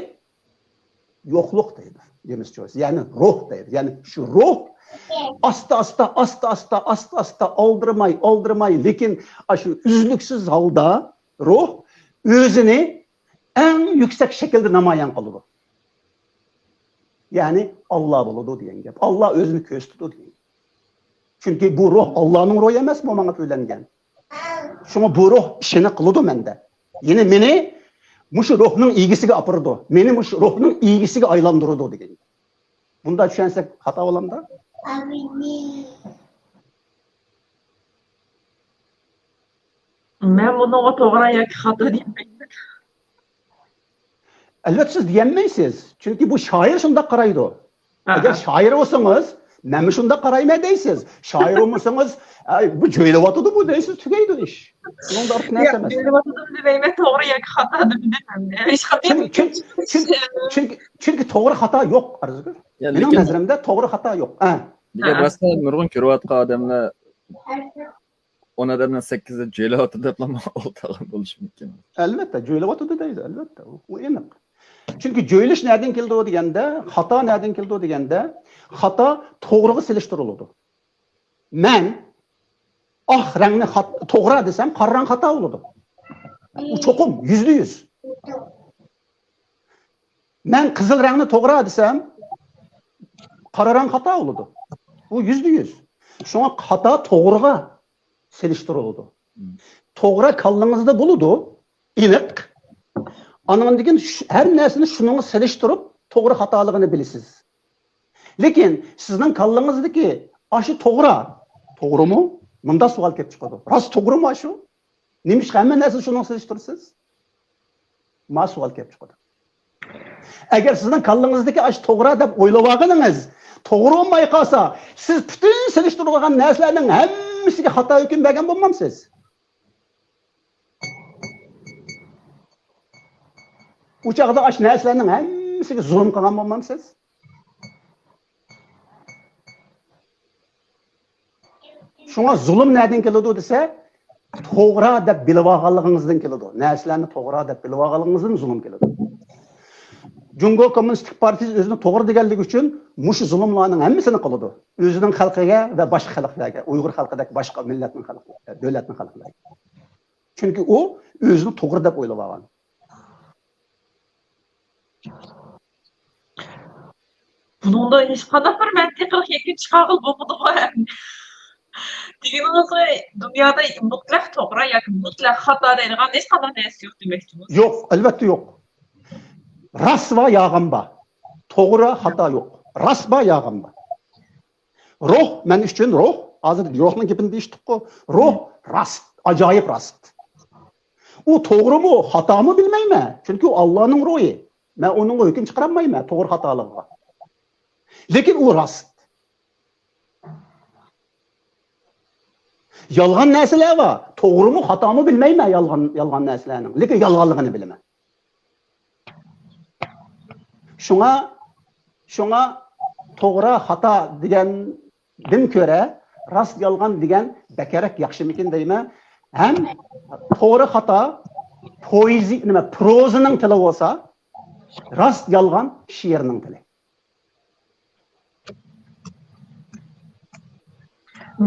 يوقلۇق دەيدۇ جېمس جويس. يەنى روھ دەيدۇ. يەنى شۇ روھ ئاستا-ئاستا، ئاستا-ئاستا، ئاستا-ئاستا، ئالدىرىماي، ئالدىرىماي، لېكىن ئاشۇ ئۈزلۈكسىز ھالدا روھ ئۆزىنى ئەڭ يۈكسەك شەكىلدە نامايان قىلىدۇ. يەنى ئاللا بولىدۇ دېگەن گەپ. ئاللا ئۆزىنى كۆرسىتىدۇ دېگەن گەپ. چۈنكى بۇ روھ ئاللانىڭ روھى ئەمەسمۇ ماڭا تۆلەنگەن. شۇڭا بۇ روھ ئىشىنى قىلىدۇ مەندە. يەنى مېنى مۇشۇ روھنىڭ ئىگىسىگە ئاپىرىدۇ. مېنى مۇشۇ روھنىڭ ئىگىسىگە ئايلاندۇرىدۇ دېگەن. بۇنداق چۈشەنسەك خاتا بولامدا؟ مەن بۇنىڭغا توغرا ياكى خاتا دېيەلمەيمەن. ئەلۋەتتە، سىز دېيەلمەيسىز. چۈنكى بۇ شائىر شۇنداق قارايدۇ. ئەگەر شائىر بولسىڭىز، مەنمۇ شۇنداق قارايمەن دەيسىز. شائىر بولمىسىڭىز، ئەي، بۇ جۆيلەۋاتىدۇ بۇ دەيسىز، تۈگەيدۇ ئىش. بۇنىڭدا ئارتۇق نەرسە ئەمەس. جۆيلەۋاتىدۇ دېمەيمەن، توغرا ياكى خاتا دەپ بىلمەيمەن. ھېچقانداق چۈنكى، چۈنكى، چۈنكى، چۈنكى، چۈنكى توغرا خاتا يوق، ئارزۇگۈل. مېنىڭ نەزىرىمدە توغرا خاتا يوق. ھە. لېكىن راستلا نۇرغۇن كۆرۈۋاتقان ئادەملەر ئون ئادەمنىڭ سەككىزى جۆيلەۋاتىدۇ دەپلا ئولتۇرغان بولۇشى مۇمكىن. ئەلۋەتتە، جۆيلەۋاتىدۇ دەيدۇ، ئەلۋەتتە، ئۇ، ئۇ ئېنىق. چۈنكى جۆيلۈش نەدىن كېلىدۇ دېگەندە، خاتا نەدىن كېلىدۇ دېگەندە، خاتا توغرىغا سېلىشتۇرۇلىدۇ. مەن ئاق رەڭنى خات-، توغرا دېسەم، قارا رەڭ خاتا بولىدۇ. ئۇ چوقۇم، يۈزدە يۈز. مەن قىزىل رەڭنى توغرا دېسەم، قارا رەڭ خاتا بولىدۇ. بۇ يۈزدە يۈز. شۇڭا خاتا توغرىغا سېلىشتۇرۇلىدۇ. مم. توغرا كاللىڭىزدا بولىدۇ، ئېنىق. ئانىڭدىن كېيىن شۇ، ھەر نەرسىنى شۇنىڭغا سېلىشتۇرۇپ، توغرا خاتالىقىنى بىلىسىز. لېكىن سىزنىڭ كاللىڭىزدىكى ئاشۇ توغرا، توغرىمۇ؟ مۇنداق سوئال كېلىپ چىقىدۇ. راست توغرىمۇ ئاشۇ؟ نېمىشقا ھەممە نەرسىنى شۇنىڭغا سېلىشتۇرىسىز؟ ما سوئال كېلىپ چىقىدۇ. ئەگەر سىزنىڭ كاللىڭىزدىكى ئاشۇ توغرا دەپ ئويلىۋالغىنىڭىز توغرا بولماي قالسا، سىز پۈتۈن سېلىشتۇرۇلغان نەرسىلەرنىڭ ھەممىسىگە خاتا ھۆكۈم بەرگەن بولمامسىز؟ ئۇ چاغدا ئاشۇ نەرسىلەرنىڭ ھەممىسىگە زۇلۇم قىلغان بولمامسىز؟ شۇڭا زۇلۇم نەدىن كېلىدۇ دېسە، توغرا دەپ بىلىۋالغانلىقىڭىزدىن كېلىدۇ. نەرسىلەرنى توغرا دەپ بىلىۋالغانلىقىڭىزدىن زۇلۇم كېلىدۇ. جۇڭگو كوممۇنىستىك پارتىيىسى ئۆزىنى توغرا دېگەنلىكى ئۈچۈن مۇشۇ زۇلۇملارنىڭ ھەممىسىنى قىلىدۇ. ئۆزىنىڭ خەلقىگە ۋە باشقا خەلقلەرگە، ئۇيغۇر خەلقىدەك باشقا مىللەتنىڭ خەلقى، دۆلەتنىڭ خەلقلىرىگە. چۈنكى ئۇ ئۆزىنى توغرا دەپ ئويلىۋالغان. بۇنىڭدا ھېچقانداق بىر مەنتىقلىق يەكۈن چىقارغىلى بولمىدىغۇ. دېگىنىڭىزغا، دۇنيادا مۇتلەق توغرا ياكى مۇتلەق خاتا دەيدىغان ھېچقانداق نەرسە يوق دېمەكچىمۇ؟ يوق، ئەلۋەتتە يوق. راست بار، يالغان بار. توغرا، خاتا يوق. راست بار، يالغان بار. روھ، مەن ئۈچۈن روھ، ھازىر روھنىڭ گېپىنى دېيىشتۇققۇ. روھ راست، ئاجايىپ راست. ئۇ توغرىمۇ، خاتامۇ بىلمەيمەن. چۈنكى ئۇ ئاللانىڭ روھى. مەن ئۇنىڭغا ھۆكۈم چىقىرالمايمەن، توغرا خاتالىقىغا. لېكىن ئۇ راست. يالغان نەرسىلەر بار. توغرىمۇ، خاتامۇ بىلمەيمەن يالغان، يالغان نەرسىلەرنىڭ. لېكىن يالغانلىقىنى بىلىمەن. شۇڭا، شۇڭا توغرا، خاتا دېگەندىن كۆرە راست يالغان دېگەن بەكرەك ياخشىمىكىن دەيمەن. ھەم توغرا خاتا پويزى، نېمە، پروزىنىڭ تىلى بولسا، راست يالغان شېئىرنىڭ تىلى.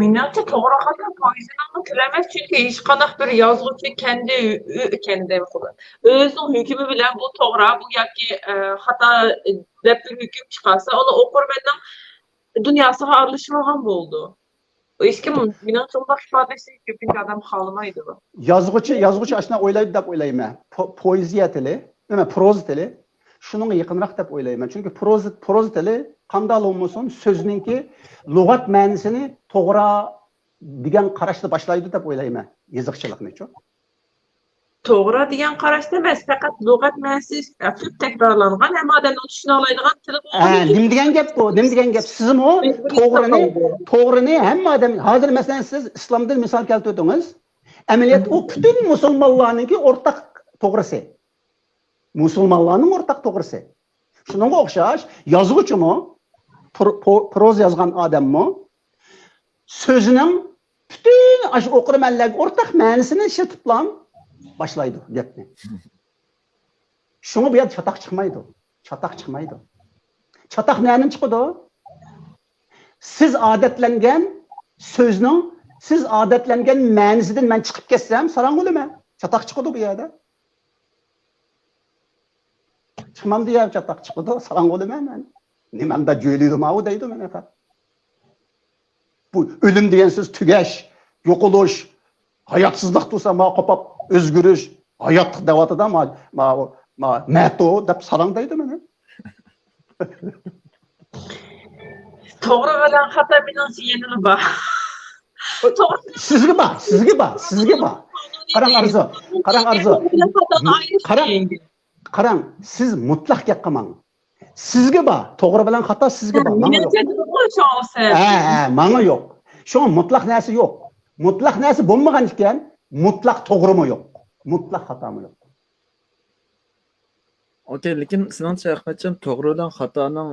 مېنىڭچە توغرا خاتا پويزىنىڭمۇ تىلى ئەمەس، چۈنكى ھېچقانداق بىر يازغۇچى كەندى، ئۆ-، كەندى ئۆزىنىڭ ھۆكمى بىلەن بۇ توغرا، بۇ ياكى، ئە، خاتا دەپ بىر ھۆكۈم چىقارسا، ئۇنى ئوقۇرمەننىڭ دۇنياسىغا ئارىلىشىۋالغان بولىدۇ. ھېچكىم مېنىڭچە ئۇنداق ئىپادىلەشنى كۆپىنچە ئادەم خالىمايدۇ. يازغۇچى، يازغۇچى ئاشۇنداق ئويلايدۇ دەپ ئويلايمەن. پو-، پوئېزىيە تىلى، نېمە، پروزا تىلى شۇنىڭغا يېقىنراق دەپ ئويلايمەن. چۈنكى پروزا، پروزا تىلى قانداق بولمىسۇن، سۆزنىڭكى لۇغەت مەنىسىنى توغرا دېگەن قاراشتا باشلايدۇ دەپ ئويلايمەن يېزىقچىلىقنىچۇ. توغرا دېگەن قاراشتا ئەمەس، پەقەت لۇغەت مەنىسى كۆپ تەكرارلانغان، ھەممە ئادەمنىڭ چۈشىنەلەيدىغان تىلى ھە، نېمە دېگەن گەپ بۇ؟ نېمە دېگەن گەپ؟ سىزمۇ توغرىنى، توغرىنى ھەممە ئادەم، ھازىر مەسىلەن سىز ئىسلامدىن مىسال كەلتۈردىڭىز. ئەمەلىيەتتە ئۇ پۈتۈن مۇسۇلمانلارنىڭكى ئورتاق توغرىسى. مۇسۇلمانلارنىڭ ئورتاق توغرىسى. شۇنىڭغا ئوخشاش يازغۇچىمۇ، پرو-، پو-، پروزا يازغان ئادەممۇ سۆزىنىڭ پۈتۈن ئاشۇ ئوقۇرمەنلەرگە ئورتاق مەنىسىنى ئىشلىتىپلا باشلايدۇ گەپنى. شۇڭا بۇ يەردە چاتاق چىقمايدۇ. چاتاق چىقمايدۇ. چاتاق نەدىن چىقىدۇ؟ سىز ئادەتلەنگەن سۆزنىڭ، سىز ئادەتلەنگەن مەنىسىدىن مەن چىقىپ كەتسەم، ساراڭ ئۆلىمەن. چاتاق چىقىدۇ بۇ يەردە. چىقمامدۇ يا چاتاق چىقىدۇ، ساراڭ ئۆلىمەن مەن. نېمەمدا جۆيلىدۇ ماۋۇ دەيدۇ مەن پەقەت. بۇ ئۆلۈم دېگەن سۆز تۈگەش، يوقىلىش، ھاياتسىزلىق تۇرسا ما قوپاپ ئۆزگىرىش، ھاياتلىق دەۋاتىدا ما، ما، ما مەتۇ دەپ ساراڭ دەيدۇ مانا. توغرا بىلەن خاتا مېنىڭچە يەنىلا بار. سىزگە بار، سىزگە بار، سىزگە بار. قاراڭ ئارزۇ، قاراڭ ئارزۇ. قاراڭ، قاراڭ، سىز مۇتلەق گەپ قىلماڭ. سىزگە بار، توغرا بىلەن خاتا سىزگە بار، ماڭا يوق. ھە، ھە، ماڭا يوق. شۇڭا مۇتلەق نەرسە يوق. مۇتلەق نەرسە بولمىغان ئىكەن، مۇتلەق توغرىمۇ يوق. مۇتلەق خاتامۇ يوق. ئوكەي، لېكىن سېنىڭچە ئەخمەتجان، توغرا بىلەن خاتانىڭ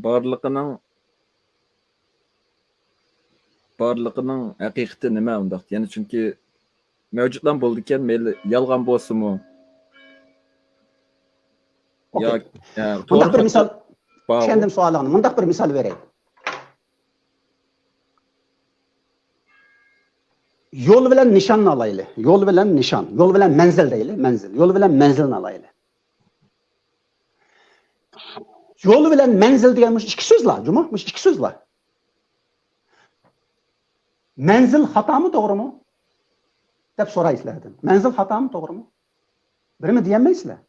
بارلىقىنىڭ، بارلىقىنىڭ ھەقىقىتى نېمە ئۇنداق؟ يەنى چۈنكى مەۋجۇتلا بولىدىكەن، مەيلى يالغان بولسىمۇ. ئوكەي. يا، يا، مۇنداق بىر مىسال، چۈشەندىم سوئالىڭنى. مۇنداق بىر مىسال بېرەي. يول بىلەن نىشاننى ئالايلى. يول بىلەن نىشان. يول بىلەن مەنزىل دەيلى. مەنزىل. يول بىلەن مەنزىلنى ئالايلى. يول بىلەن مەنزىل دېگەن مۇشۇ ئىككى سۆزلا، جۇمۇ؟ مۇشۇ ئىككى سۆزلا. مەنزىل خاتامۇ، توغرىمۇ؟ دەپ سورايسىلەردىن. مەنزىل خاتامۇ، توغرىمۇ؟ بىرىمۇ دېيەلمەيسىلەر.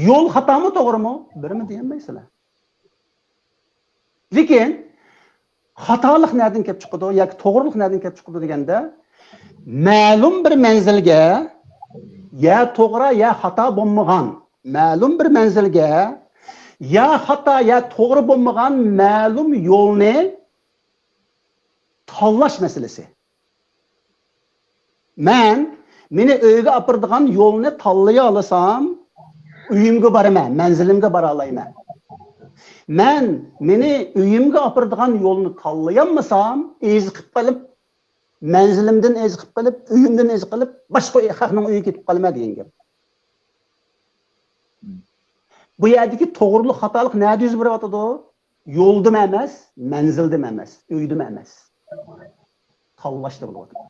يول خاتامۇ، توغرىمۇ؟ بىرىمۇ دېيەلمەيسىلەر. لېكىن خاتالىق نەدىن كېلىپ چىقىدۇ ياكى توغرىلىق نەدىن كېلىپ چىقىدۇ دېگەندە، مەلۇم بىر مەنزىلگە يا توغرا يا خاتا بولمىغان، مەلۇم بىر مەنزىلگە يا خاتا يا توغرا بولمىغان مەلۇم يولنى تاللاش مەسىلىسى. مەن مېنى ئۆيگە ئاپىرىدىغان يولنى تاللىيالىسام، ئۆيۈمگە بارىمەن، مەنزىلىمگە بارالايمەن. مەن مېنى ئۆيۈمگە ئاپىرىدىغان يولنى تاللىيالمىسام، ئېزىقىپ قېلىپ، مەنزىلىمدىن ئېزىقىپ قېلىپ، ئۆيۈمدىن ئېزىقىپ قېلىپ، باشقا خەقنىڭ ئۆيىگە كېتىپ قالىمەن دېگەن گەپ. بۇ يەردىكى توغرىلىق، خاتالىق نەدە يۈز بېرىۋاتىدۇ؟ يولدىمۇ ئەمەس، مەنزىلدىمۇ ئەمەس، ئۆيدىمۇ ئەمەس. تاللاشتا بولۇۋاتىدۇ.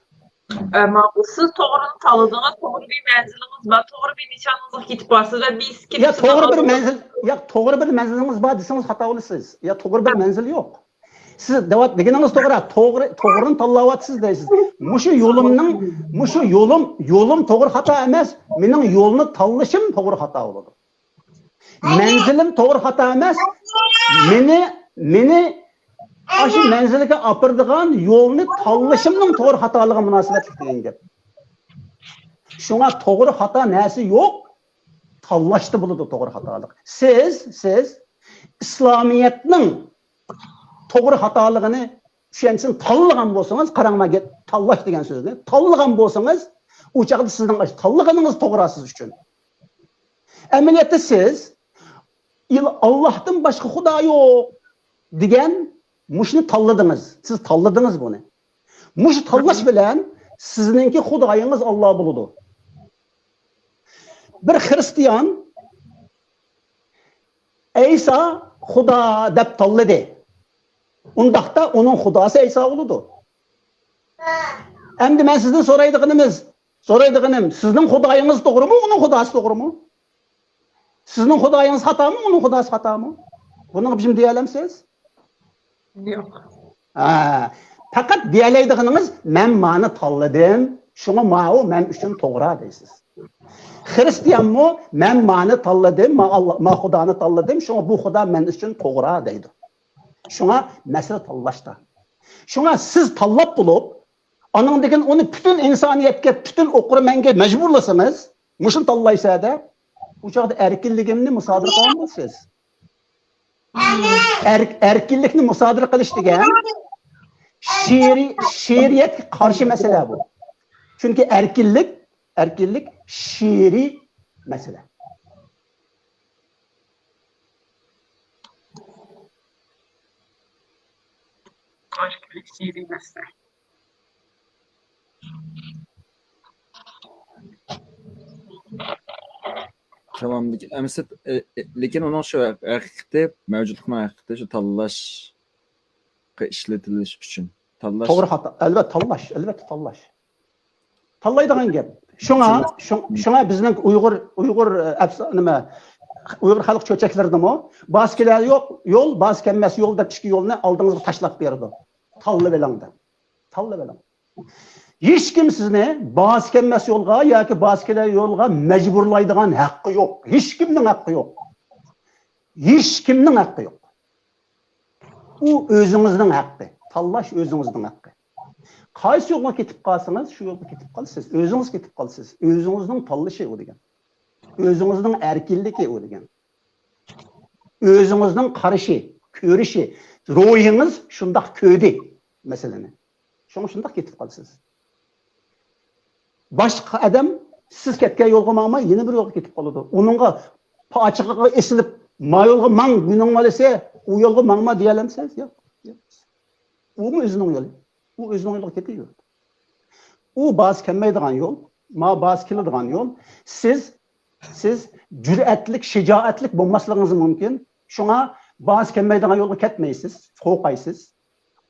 ئەمما سىز توغرىنى تاللىدىڭىز، توغرا بىر مەنزىلىڭىز بار، توغرا بىر نىشانىڭىزغا كېتىپ بارسىز ۋە بىز يا توغرا بىر مەنزىل، يا توغرا بىر مەنزىلىڭىز بار دېسىڭىز خاتا بولىسىز. يا توغرا بىر مەنزىل يوق. سىز دەۋات-، دېگىنىڭىز توغرا، توغرا، توغرىنى تاللاۋاتىسىز دەيسىز. مۇشۇ يولۇمنىڭ، مۇشۇ يولۇم، يولۇم توغرا خاتا ئەمەس، مېنىڭ يولنى تاللىشىم توغرا خاتا بولىدۇ. مەنزىلىم توغرا خاتا ئەمەس، مېنى، مېنى ئاشۇ مەنزىلگە ئاپىرىدىغان يولنى تاللىشىمنىڭ توغرا خاتالىقىغا مۇناسىۋەتلىك دېگەن گەپ. شۇڭا توغرا خاتا نەرسە يوق، تاللاشتا بولىدۇ توغرا خاتالىق. سىز، سىز ئىسلامىيەتنىڭ توغرا خاتالىقىنى چۈشەنچىسىنى تاللىغان بولسىڭىز، قاراڭ مانا گەپ، تاللاش دېگەن سۆزنى تاللىغان بولسىڭىز، ئۇ چاغدا سىزنىڭ ئاشۇ تاللىغىنىڭىز توغرا سىز ئۈچۈن. ئەمەلىيەتتە سىز ئىل-، ئاللاھتىن باشقا خۇدا يوق دېگەن مۇشۇنى تاللىدىڭىز. سىز تاللىدىڭىز بۇنى. مۇشۇ تاللاش بىلەن سىزنىڭكى خۇدايىڭىز ئاللا بولىدۇ. بىر خىرىستىيان ئەيسا خۇدا دەپ تاللىدى. ئۇنداقتا ئۇنىڭ خۇداسى ئەيسا بولىدۇ. ئەمدى مەن سىزدىن سورايدىغىنىمىز، سورايدىغىنىم، سىزنىڭ خۇدايىڭىز توغرىمۇ، ئۇنىڭ خۇداسى توغرىمۇ؟ سىزنىڭ خۇدايىڭىز خاتامۇ، ئۇنىڭ خۇداسى خاتامۇ؟ بۇنىڭغا بىر نېمە دېيەلەمسىز؟ يوق. ھە، پەقەت دېيەلەيدىغىنىڭىز، مەن مانى تاللىدىم، شۇڭا ماۋۇ مەن ئۈچۈن توغرا دەيسىز. خىرىستىيانمۇ، مەن مانى تاللىدىم، ما، ئاللا، ما خۇدانى تاللىدىم، شۇڭا بۇ خۇدا مەن ئۈچۈن توغرا دەيدۇ. شۇڭا مەسىلە تاللاشتا. شۇڭا سىز تاللاپ بولۇپ، ئانىڭدىن كېيىن ئۇنى پۈتۈن ئىنسانىيەتكە، پۈتۈن ئوقۇرمەنگە مەجبۇرلىسىڭىز، مۇشۇنى تاللايسەن دە، ئۇ چاغدا ئەركىنلىكىمنى مۇسادىرە قىلالمايسىز. ئەر-، ئەركىنلىكنى مۇسادىرە قىلىش دېگەن شېئىرىي، شېئىرىيەتكە قارشى مەسىلە بۇ. چۈنكى ئەركىنلىك، ئەركىنلىك شېئىرىي مەسىلە. ئەركىنلىك شېئىرىي مەسىلە. تامام. لېكىن، ئەمىسە، ئە، ئە، لېكىن ئۇنىڭ شۇ ھەق-، ھەقىقىتى، مەۋجۇتلۇقنىڭ ھەقىقىتى شۇ تاللاشقا ئىشلىتىلىش ئۈچۈن. تاللاش. توغرا خاتا. ئەلۋەتتە تاللاش، ئەلۋەتتە تاللاش. تاللايدىغان گەپ. شۇڭا، شۇڭ-، شۇڭا بىزنىڭ ئۇيغۇر، ئۇيغۇر، ئە، ئەپسا-، نېمە، ئۇيغۇر خەلق چۆچەكلىرىدىمۇ، باسى كېلەر يوق يول، باسى كەلمەس يول دەپ ئىككى يولنى ئالدىڭىزغا تاشلاپ بېرىدۇ. تاللىۋېلىڭ دەپ. تاللىۋېلىڭ. ھېچكىم سىزنى باسى كەلمەس يولغا ياكى باسى كېلەر يولغا مەجبۇرلايدىغان ھەققى يوق. ھېچكىمنىڭ ھەققى يوق. ھېچكىمنىڭ ھەققى يوق. ئۇ ئۆزىڭىزنىڭ ھەققى. تاللاش ئۆزىڭىزنىڭ ھەققى. قايسى يولغا كېتىپ قالسىڭىز، شۇ يولغا كېتىپ قالىسىز. ئۆزىڭىز كېتىپ قالىسىز. ئۆزىڭىزنىڭ تاللىشى ئۇ دېگەن. ئۆزىڭىزنىڭ ئەركىنلىكى ئۇ دېگەن. ئۆزىڭىزنىڭ قارىشى، كۆرۈشى، روھىڭىز شۇنداق كۆردى مەسىلىنى. شۇڭا شۇنداق كېتىپ قالىسىز. باشقا ئادەم سىز كەتكەن يولغا ماڭماي، يەنە بىر يولغا كېتىپ قالىدۇ. ئۇنىڭغا پاچىقىغا ئېسىلىپ، ما يولغا ماڭ، گۇنىڭ بالىسى، ئۇ يولغا ماڭما دېيەلەمسىز؟ ياق. ئۇمۇ ئۆزىنىڭ يولى. ئۇ ئۆزىنىڭ يولىغا كېتىۋېرىدۇ. ئۇ باسى كەلمەيدىغان يول، ما باسى كېلىدىغان يول. سىز، سىز جۈرئەتلىك، شىجائەتلىك بولماسلىقىڭىز مۇمكىن. شۇڭا باسى كەلمەيدىغان يولغا كەتمەيسىز، قورقايسىز.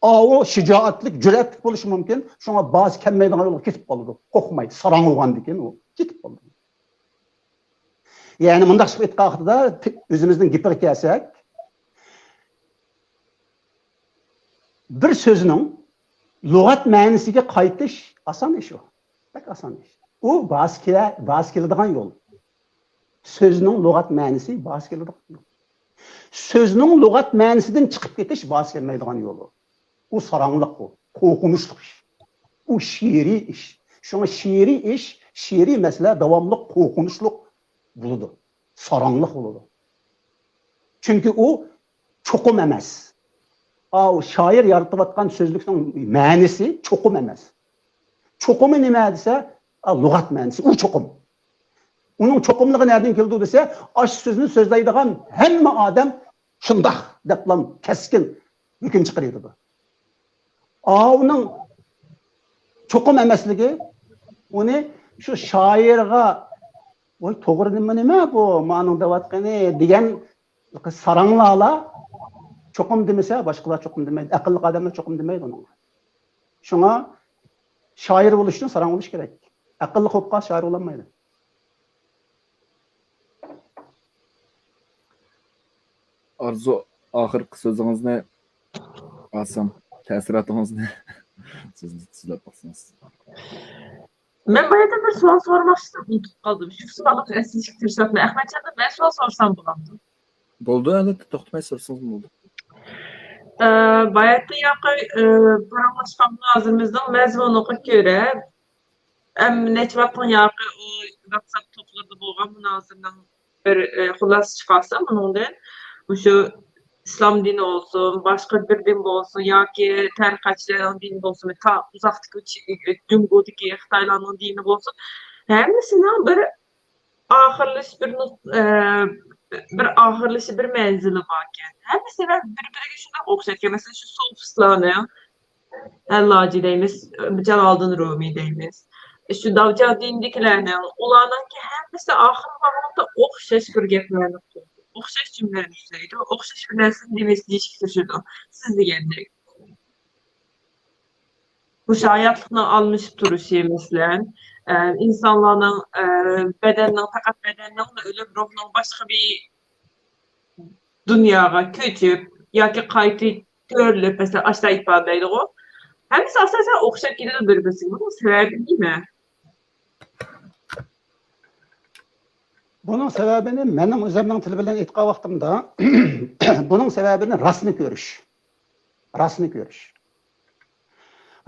ئاۋۇ شىجائەتلىك، جۈرئەتلىك بولۇشى مۇمكىن. شۇڭا باسى كەلمەيدىغان يولغا كېتىپ قالىدۇ. قورقماي، ساراڭ بولغاندىكىن ئۇ كېتىپ قالىدۇ. يەنى مۇنداق ئېيتقان ۋاقتىدا، ئۆزىمىزنىڭ گېپىگە كەلسەك، بىر سۆزنىڭ لۇغەت مەنىسىگە قايتىش ئاسان ئىش ئۇ. بەك ئاسان ئىش. ئۇ باسى كېلە-، باسى كېلىدىغان يول. سۆزنىڭ لۇغەت مەنىسى باسى كېلىدىغان يول. سۆزنىڭ لۇغەت مەنىسىدىن چىقىپ كېتىش باسى كەلمەيدىغان يول ئۇ. ئۇ ساراڭلىق ئۇ، قورقۇنچلۇق ئىش. ئۇ شېئىرىي ئىش. شۇڭا شېئىرىي ئىش، شېئىرىي مەسىلە داۋاملىق قورقۇنچلۇق بولىدۇ. ساراڭلىق بولىدۇ. چۈنكى ئۇ چوقۇم ئەمەس. ئاۋۇ شائىر يارىتىۋاتقان سۆزلۈكنىڭ مەنىسى چوقۇم ئەمەس. چوقۇمى نېمە دېسە، ئا، لۇغەت مەنىسى، ئۇ چوقۇم. ئۇنىڭ چوقۇملۇقى نەدىن كېلىدۇ دېسە، ئاشۇ سۆزنى سۆزلەيدىغان ھەممە ئادەم شۇنداق دەپلا كەسكىن ھۆكۈم چىقىرىۋېتىدۇ. ئاۋۇنىڭ چوقۇم ئەمەسلىكى ئۇنى شۇ شائىرغا، ۋاي، توغرا نېمە، نېمە بۇ، مانىڭ دەۋاتقىنى دېگەن ساراڭلارلا چوقۇم دېمىسە، باشقىلار چوقۇم دېمەيدۇ، ئەقىللىق ئادەملەر چوقۇم دېمەيدۇ ئۇنىڭغا. شۇڭا شائىر بولۇش ئۈچۈن ساراڭ بولۇش كېرەك. ئەقىللىق بولۇپ قالسا شائىر بولالمايدۇ. ئارزۇ، ئاخىرقى سۆزىڭىزنى ئالسام، تەسىراتىڭىزنى سۆزلەپ باقسىڭىز. مەن باياتىن بىر سوئال سورىماقچى ئىدىم، ئۇنتۇپ قالدىم. شۇ سوئالغا ئەسلىشىپ تىرىشىۋاتىمەن. ئەخمەتجان، مەن سوئال سورىسام بولامدۇ؟ بولىدۇ، ئەلۋەتتە، توختىماي سورىسىڭىزمۇ بولىدۇ. ئە، باياتىن ياقى، ئە، پاراڭلاشقان مۇنازىرىمىزنىڭ مەزمۇنىغا كۆرە، ئەم، نەچچە ۋاقىتتىن ياقى ئۇ ۋاتساپ توپلىرىدا بولغان مۇنازىرىنىڭ بىر، ئە، خۇلاسە چىقارسا بۇنىڭدىن، مۇشۇ ئىسلام دىنى بولسۇن، باشقا بىر دىن بولسۇن ياكى تەرىقەتچىلەرنىڭ دىنى بولسۇن، تا ئۇزاقتىكى چ-، جۇڭگودىكى خىتايلارنىڭ دىنى بولسۇن، ھەممىسىنىڭ بىر ئاخىرلىشىش، بىر نۇق-، ئە، بىر ئاخىرلىشى، بىر مەنزىلى باركەن. ھەممە سەۋەب بىر-بىرىگە شۇنداق ئوخشايدىكەن. مەسىلەن، شۇ سوفىستلارنىڭ ھەللاجى دەيمىز، جالالىدىن رۇمى دەيمىز. شۇ داۋجاندىندىكىلەرنىڭ، ئۇلارنىڭكى ھەممىسى ئاخىرى بارغاندا ئوخشاش بىر گەپلەرنى قىلىدۇ. ئوخشاش جۈملىلەرنى ئىشلەيدۇ. ئوخشاش بىر نەرسىنى دېمەس، دېيىشكە تىرىشىدۇ. سىز دېگەندەك. بۇ ھاياتلىقنىڭ ئالمىشىپ تۇرۇشى، مەسىلەن، ئە، ئىنسانلارنىڭ، ئە، بەدەننىڭ، پەقەت بەدەننىڭلا ئۆلۈپ، روھنىڭ باشقا بىر دۇنياغا كۆچۈپ ياكى قايتا تۆرىلىپ، مەسىلەن، ئاشۇنداق ئىپادىلەيدىغۇ. ھەممىسى ئاساسەن ئوخشاپ كېتىدۇ بىر-بىرسىگە. بۇنىڭ سەۋەبى نېمە؟ بۇنىڭ سەۋەبىنى مېنىڭ ئۆزۈمنىڭ تىلى بىلەن ئېيتقان ۋاقتىمدا، بۇنىڭ سەۋەبىنى راستنى كۆرۈش. راستنى كۆرۈش.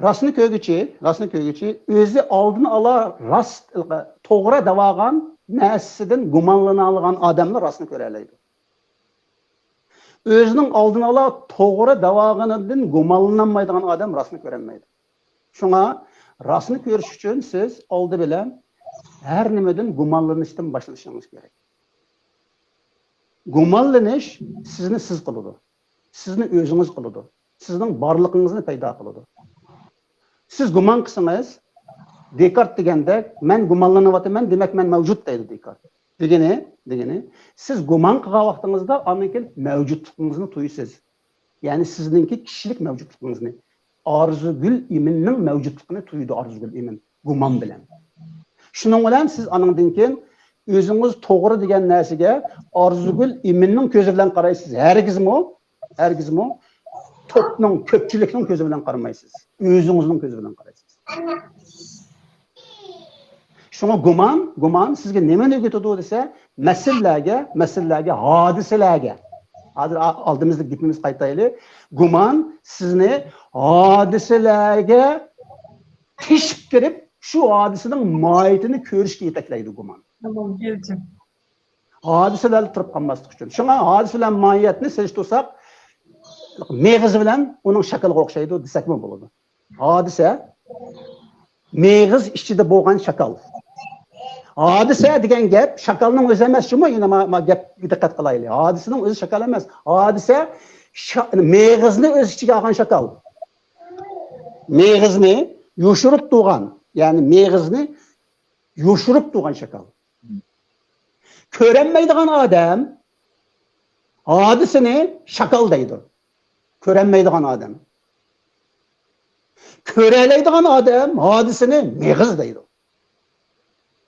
راستنى كۆرگۈچى، راستنى كۆرگۈچى ئۆزى ئالدىن ئالا راست، توغرا دەۋالغان نەرسىدىن گۇمانلىنالىغان ئادەملا راستنى كۆرەلەيدۇ. ئۆزىنىڭ ئالدىن ئالا توغرا دەۋالغىنىدىن گۇمانلىنالمايدىغان ئادەم راستنى كۆرەلمەيدۇ. شۇڭا راستنى كۆرۈش ئۈچۈن سىز ئالدى بىلەن ھەر نېمىدىن گۇمانلىنىشتىن باشلىشىڭىز كېرەك. گۇمانلىنىش سىزنى سىز قىلىدۇ. سىزنى ئۆزىڭىز قىلىدۇ. سىزنىڭ بارلىقىڭىزنى پەيدا قىلىدۇ. سىز گۇمان قىلسىڭىز، دېكارت دېگەندەك، مەن گۇمانلىنىۋاتىمەن، دېمەك، مەن مەۋجۇت دەيدۇ دېكارت. دېگىنى، دېگىنى، سىز گۇمان قىلغان ۋاقتىڭىزدا ئاندىن كېيىن مەۋجۇتلۇقىڭىزنى تۇيىسىز. يەنى سىزنىڭكى كىشىلىك مەۋجۇتلۇقىڭىزنى، ئارزۇگۈل ئىمىننىڭ مەۋجۇتلۇقىنى تۇيىدۇ ئارزۇگۈل ئىمىن گۇمان بىلەن. شۇنىڭ بىلەن سىز ئانىڭدىن كېيىن ئۆزىڭىز توغرا دېگەن نەرسىگە ئارزۇگۈل ئىمىننىڭ كۆزى بىلەن قارايسىز. ھەرگىزمۇ، ھەرگىزمۇ توپنىڭ، كۆپچىلىكنىڭ كۆزى بىلەن قارىمايسىز. ئۆزىڭىزنىڭ كۆزى بىلەن قارايسىز. شۇڭا گۇمان، گۇمان سىزگە نېمىنى ئۆگىتىدۇ دېسە، مەسىلىلەرگە، مەسىلىلەرگە، ھادىسىلەرگە. ھازىر ئا-، ئالدىمىزدىكى گېپىمىزگە قايتايلى. گۇمان سىزنى ھادىسىلەرگە تېشىپ كىرىپ، شۇ ھادىسىنىڭ ماھىيىتىنى كۆرۈشكە يېتەكلەيدۇ گۇمان. تامام، كەلدىم. ھادىسىلەردە تۇرۇپ قالماسلىق ئۈچۈن. شۇڭا ھادىسە بىلەن ماھىيەتنى سېلىشتۇرساق، مېغىز بىلەن ئۇنىڭ شاكىلىغا ئوخشايدۇ دېسەكمۇ بولىدۇ. ھادىسە مېغىز ئىچىدە بولغان شاكال. ھادىسە دېگەن گەپ شاكالنىڭ ئۆزى ئەمەس، شۇمۇ يەنە ما، ما گەپكە دىققەت قىلايلى. ھادىسىنىڭ ئۆزى شاكال ئەمەس. ھادىسە شا-، مېغىزنى ئۆز ئىچىگە ئالغان شاكال. مېغىزنى يوشۇرۇپ تۇرغان، يەنى مېغىزنى يوشۇرۇپ تۇرغان شاكال. كۆرەلمەيدىغان ئادەم ھادىسىنى شاكال دەيدۇ. كۆرەلمەيدىغان ئادەم. كۆرەلەيدىغان ئادەم ھادىسىنى مېغىز دەيدۇ.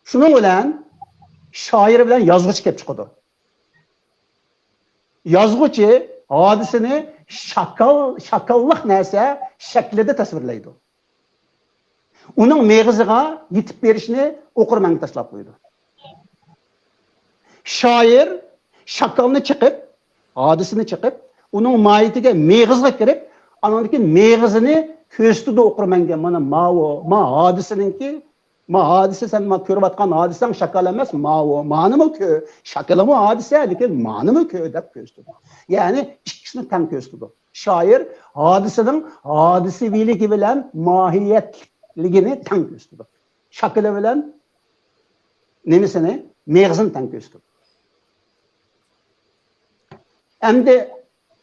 شۇنىڭ بىلەن شائىر بىلەن يازغۇچى كېلىپ چىقىدۇ. يازغۇچى ھادىسىنى شاكال، شاكاللىق نەرسە شەكلىدە تەسۋىرلەيدۇ. ئۇنىڭ مېغىزىغا يېتىپ بېرىشنى ئوقۇرمەنگە تاشلاپ قويىدۇ. شائىر شاكالنى چېقىپ، ھادىسىنى چېقىپ، ئۇنىڭ ماھىيىتىگە، مېغىزىغا كىرىپ، ئانىڭدىن كېيىن مېغىزىنى كۆرسىتىدۇ ئوقۇرمەنگە. مانا ماۋۇ، ما ھادىسىنىڭكى، ما ھادىسە، سەن ما كۆرۈۋاتقان ھادىسەڭ شاكال ئەمەس، ماۋۇ، مانىمۇ كۆ-، شاكىلىمۇ ھادىسە، لېكىن مانىمۇ كۆ-، دەپ كۆرسىتىدۇ. يەنى ئىككىسىنى تەڭ كۆرسىتىدۇ. شائىر ھادىسىنىڭ ھادىسىۋىلىكى بىلەن ماھىيەتلىكلىكىنى تەڭ كۆرسىتىدۇ. شاكىلى بىلەن نېمىسىنى، مېغىزىنى تەڭ كۆرسىتىدۇ. ئەمدى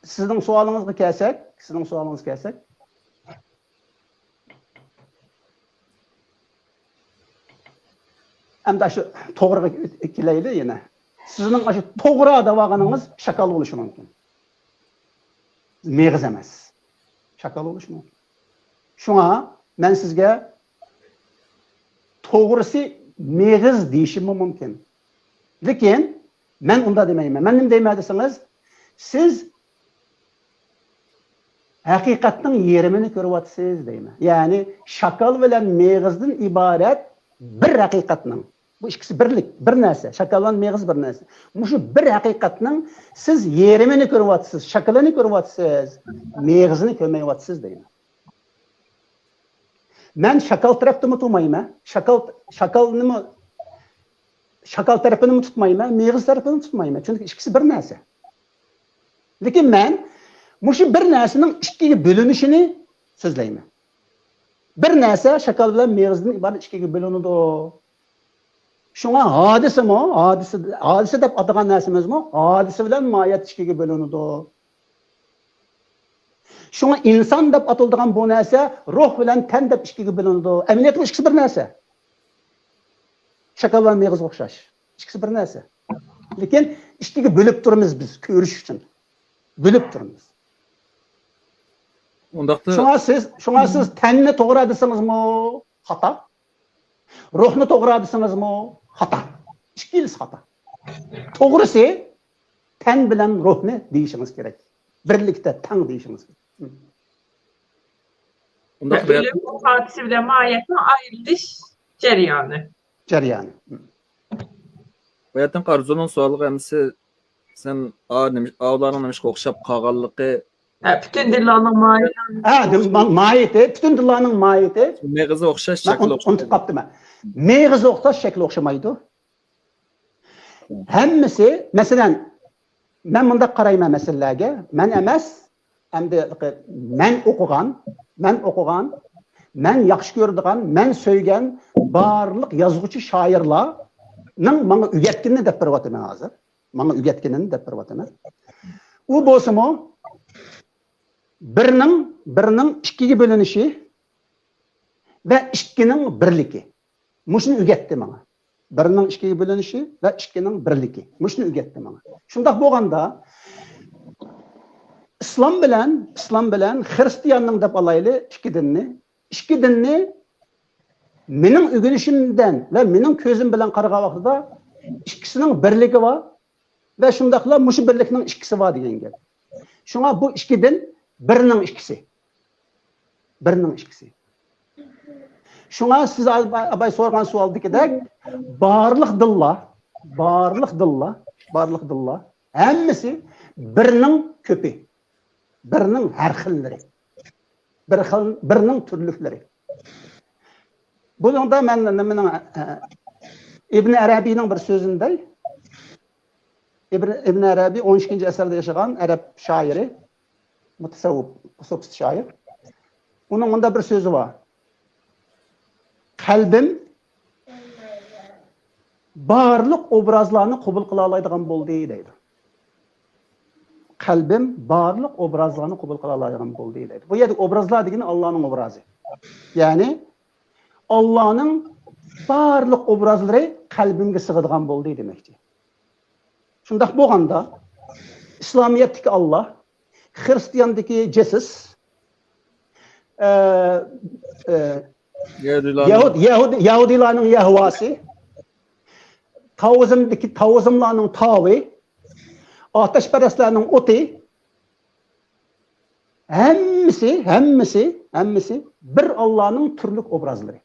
سىزنىڭ سوئالىڭىزغا كەلسەك، سىزنىڭ سوئالىڭىزغا كەلسەك، ئەمدى شۇ توغرىغا كېلەيلى يەنە. سىزنىڭ شۇ توغرا دەۋالغىنىڭىز شاكال بولۇشى مۇمكىن. مېغىز ئەمەس. شاكال بولۇشى مۇمكىن. شۇڭا مەن سىزگە توغرىسى مېغىز دېيىشىممۇ مۇمكىن. لېكىن مەن ئۇنداق دېمەيمەن. مەن نېمە دەيمەن دېسىڭىز، سىز ھەقىقەتنىڭ يېرىمىنى كۆرۈۋاتىسىز دەيمەن. يەنى شاكال بىلەن مېغىزدىن ئىبارەت بىر ھەقىقەتنىڭ، بۇ ئىككىسى بىرلىك، بىر نەرسە، شاكال بىلەن مېغىز بىر نەرسە. مۇشۇ بىر ھەقىقەتنىڭ سىز يېرىمىنى كۆرۈۋاتىسىز، شاكىلىنى كۆرۈۋاتىسىز، مېغىزىنى كۆرمەيۋاتىسىز دەيمەن. مەن شاكال تەرەپتىمۇ تۇرمايمەن. شاكال، شاكالنىمۇ، شاكال تەرىپىنىمۇ تۇتمايمەن، مېغىز تەرىپىنىمۇ تۇتمايمەن. چۈنكى ئىككىسى بىر نەرسە. لېكىن مەن مۇشۇ بىر نەرسىنىڭ ئىككىگە بۆلۈنۈشىنى سۆزلەيمەن. بىر نەرسە شاكال بىلەن مېغىزدىن ئىبارەت ئىككىگە بۆلۈنىدۇ. شۇڭا ھادىسىمۇ، ھادىسە، ھادىسە دەپ ئاتىغان نەرسىمىزمۇ ھادىسە بىلەن ماھىيەت ئىككىگە بۆلۈنىدۇ. شۇڭا ئىنسان دەپ ئاتىلىدىغان بۇ نەرسە روھ بىلەن تەن دەپ ئىككىگە بۆلۈنىدۇ. ئەمەلىيەتتە ئىككىسى بىر نەرسە. شاكال بىلەن مېغىز ئوخشاش. ئىككىسى بىر نەرسە. لېكىن ئىككىگە بۆلۈپ تۇرىمىز بىز، كۆرۈش ئۈچۈن. بۆلۈپ تۇرىمىز. ئۇنداقتا شۇڭا سىز، شۇڭا سىز تەننى توغرا دېسىڭىزمۇ خاتا، روھنى توغرا دېسىڭىزمۇ خاتا. ئىككىلىسى خاتا. توغرىسى تەن بىلەن روھنى دېيىشىڭىز كېرەك. بىرلىكتە، تەڭ دېيىشىڭىز كېرەك. ئۇنداقتا ئۆلۈم، ھادىسە بىلەن ماھىيەتنىڭ ئايرىلىش جەريانى. جەريانى. باياتىنقى ئارزۇنىڭ سوئالىغا ئەمسە سەن ئا، نېمە، ئاۋۇلارنىڭ نېمىشقا ئوخشاپ قالغانلىقى، ھە، پۈتۈن دىنلارنىڭ ماھىيىتى. ھە، دېم-، ما-، ماھىيىتى، پۈتۈن دىنلارنىڭ ماھىيىتى. مېغىزى ئوخشاش، مەن شەكلى ئۇنت-، ئۇنتۇپ ئوخشاش. قاپتىمەن. مېغىزى ئوخشاش، شەكلى ئوخشىمايدۇ. ھەممىسى، مەسىلەن، مەن مۇنداق قارايمەن مەسىلىلەرگە. مەن ئەمەس، ئەمدى مەن ئوقۇغان، مەن ئوقۇغان، مەن ياخشى كۆرىدىغان، مەن سۆيگەن بارلىق يازغۇچى شائىرلارنىڭ ماڭا ئۆگەتكىنىنى دەپ بېرىۋاتىمەن ھازىر. ماڭا ئۆگەتكىنىنى دەپ بېرىۋاتىمەن. ئۇ بولسىمۇ بىرنىڭ، بىرنىڭ ئىككىگە بۆلۈنۈشى ۋە ئىككىنىڭ بىرلىكى. مۇشۇنى ئۆگەتتى ماڭا. بىرنىڭ ئىككىگە بۆلۈنۈشى ۋە ئىككىنىڭ بىرلىكى. مۇشۇنى ئۆگەتتى ماڭا. شۇنداق بولغاندا، ئىسلام بىلەن، ئىسلام بىلەن خىرىستىياننىڭ دەپ ئالايلى ئىككى دىننى. ئىككى دىننى مېنىڭ ئۆگىنىشىمدىن ۋە مېنىڭ كۆزۈم بىلەن قارىغان ۋاقتىدا ئىككىسىنىڭ بىرلىكى بار ۋە شۇنداقلا مۇشۇ بىرلىكنىڭ ئىككىسى بار دېگەن گەپ. شۇڭا بۇ ئىككى دىن بىرنىڭ ئىككىسى. بىرنىڭ ئىككىسى. شۇڭا سىز ئاباي سورىغان سوئالدىكىدەك بارلىق دىنلار، بارلىق دىنلار، بارلىق دىنلار ھەممىسى بىرنىڭ كۆپى، بىرنىڭ ھەر خىللىرى، بىر خىل، بىرنىڭ تۈرلۈكلىرى. بۇنىڭدا مەن نېمىنىڭ، ئە، ئىبن ئەرەبىينىڭ بىر سۆزىنى دەي. ئىبن، ئىبن ئەرەبىي ئون ئىككىنچى ئەسىردە ياشىغان ئەرەب شائىرى، مۇتەسەۋۋىپ، سوفىست شائىر. ئۇنىڭ مۇنداق بىر سۆزى بار. قەلبىم بارلىق ئوبرازلارنى قوبۇل قىلالايدىغان بولدى دەيدۇ. قەلبىم بارلىق ئوبرازلارنى قوبۇل قىلالايدىغان بولدى دەيدۇ. بۇ يەردە ئوبرازلار دېگىنى ئاللانىڭ ئوبرازى. يەنى ئاللانىڭ بارلىق ئوبرازلىرى قەلبىمگە سىغىدىغان بولدى دېمەكچى. شۇنداق بولغاندا، ئىسلامىيەتتىكى ئاللا، خىرىستىياندىكى جېسۇس، ئە، ئە، يەھۇد-، يەھۇد-، يەھۇدىيلارنىڭ يەھۋاسى، تاۋزىمدىكى، تاۋزىملارنىڭ تاۋى، ئاتەشپەرەسلەرنىڭ ئوتى، ھەممىسى، ھەممىسى، ھەممىسى بىر ئاللانىڭ تۈرلۈك ئوبرازلىرى.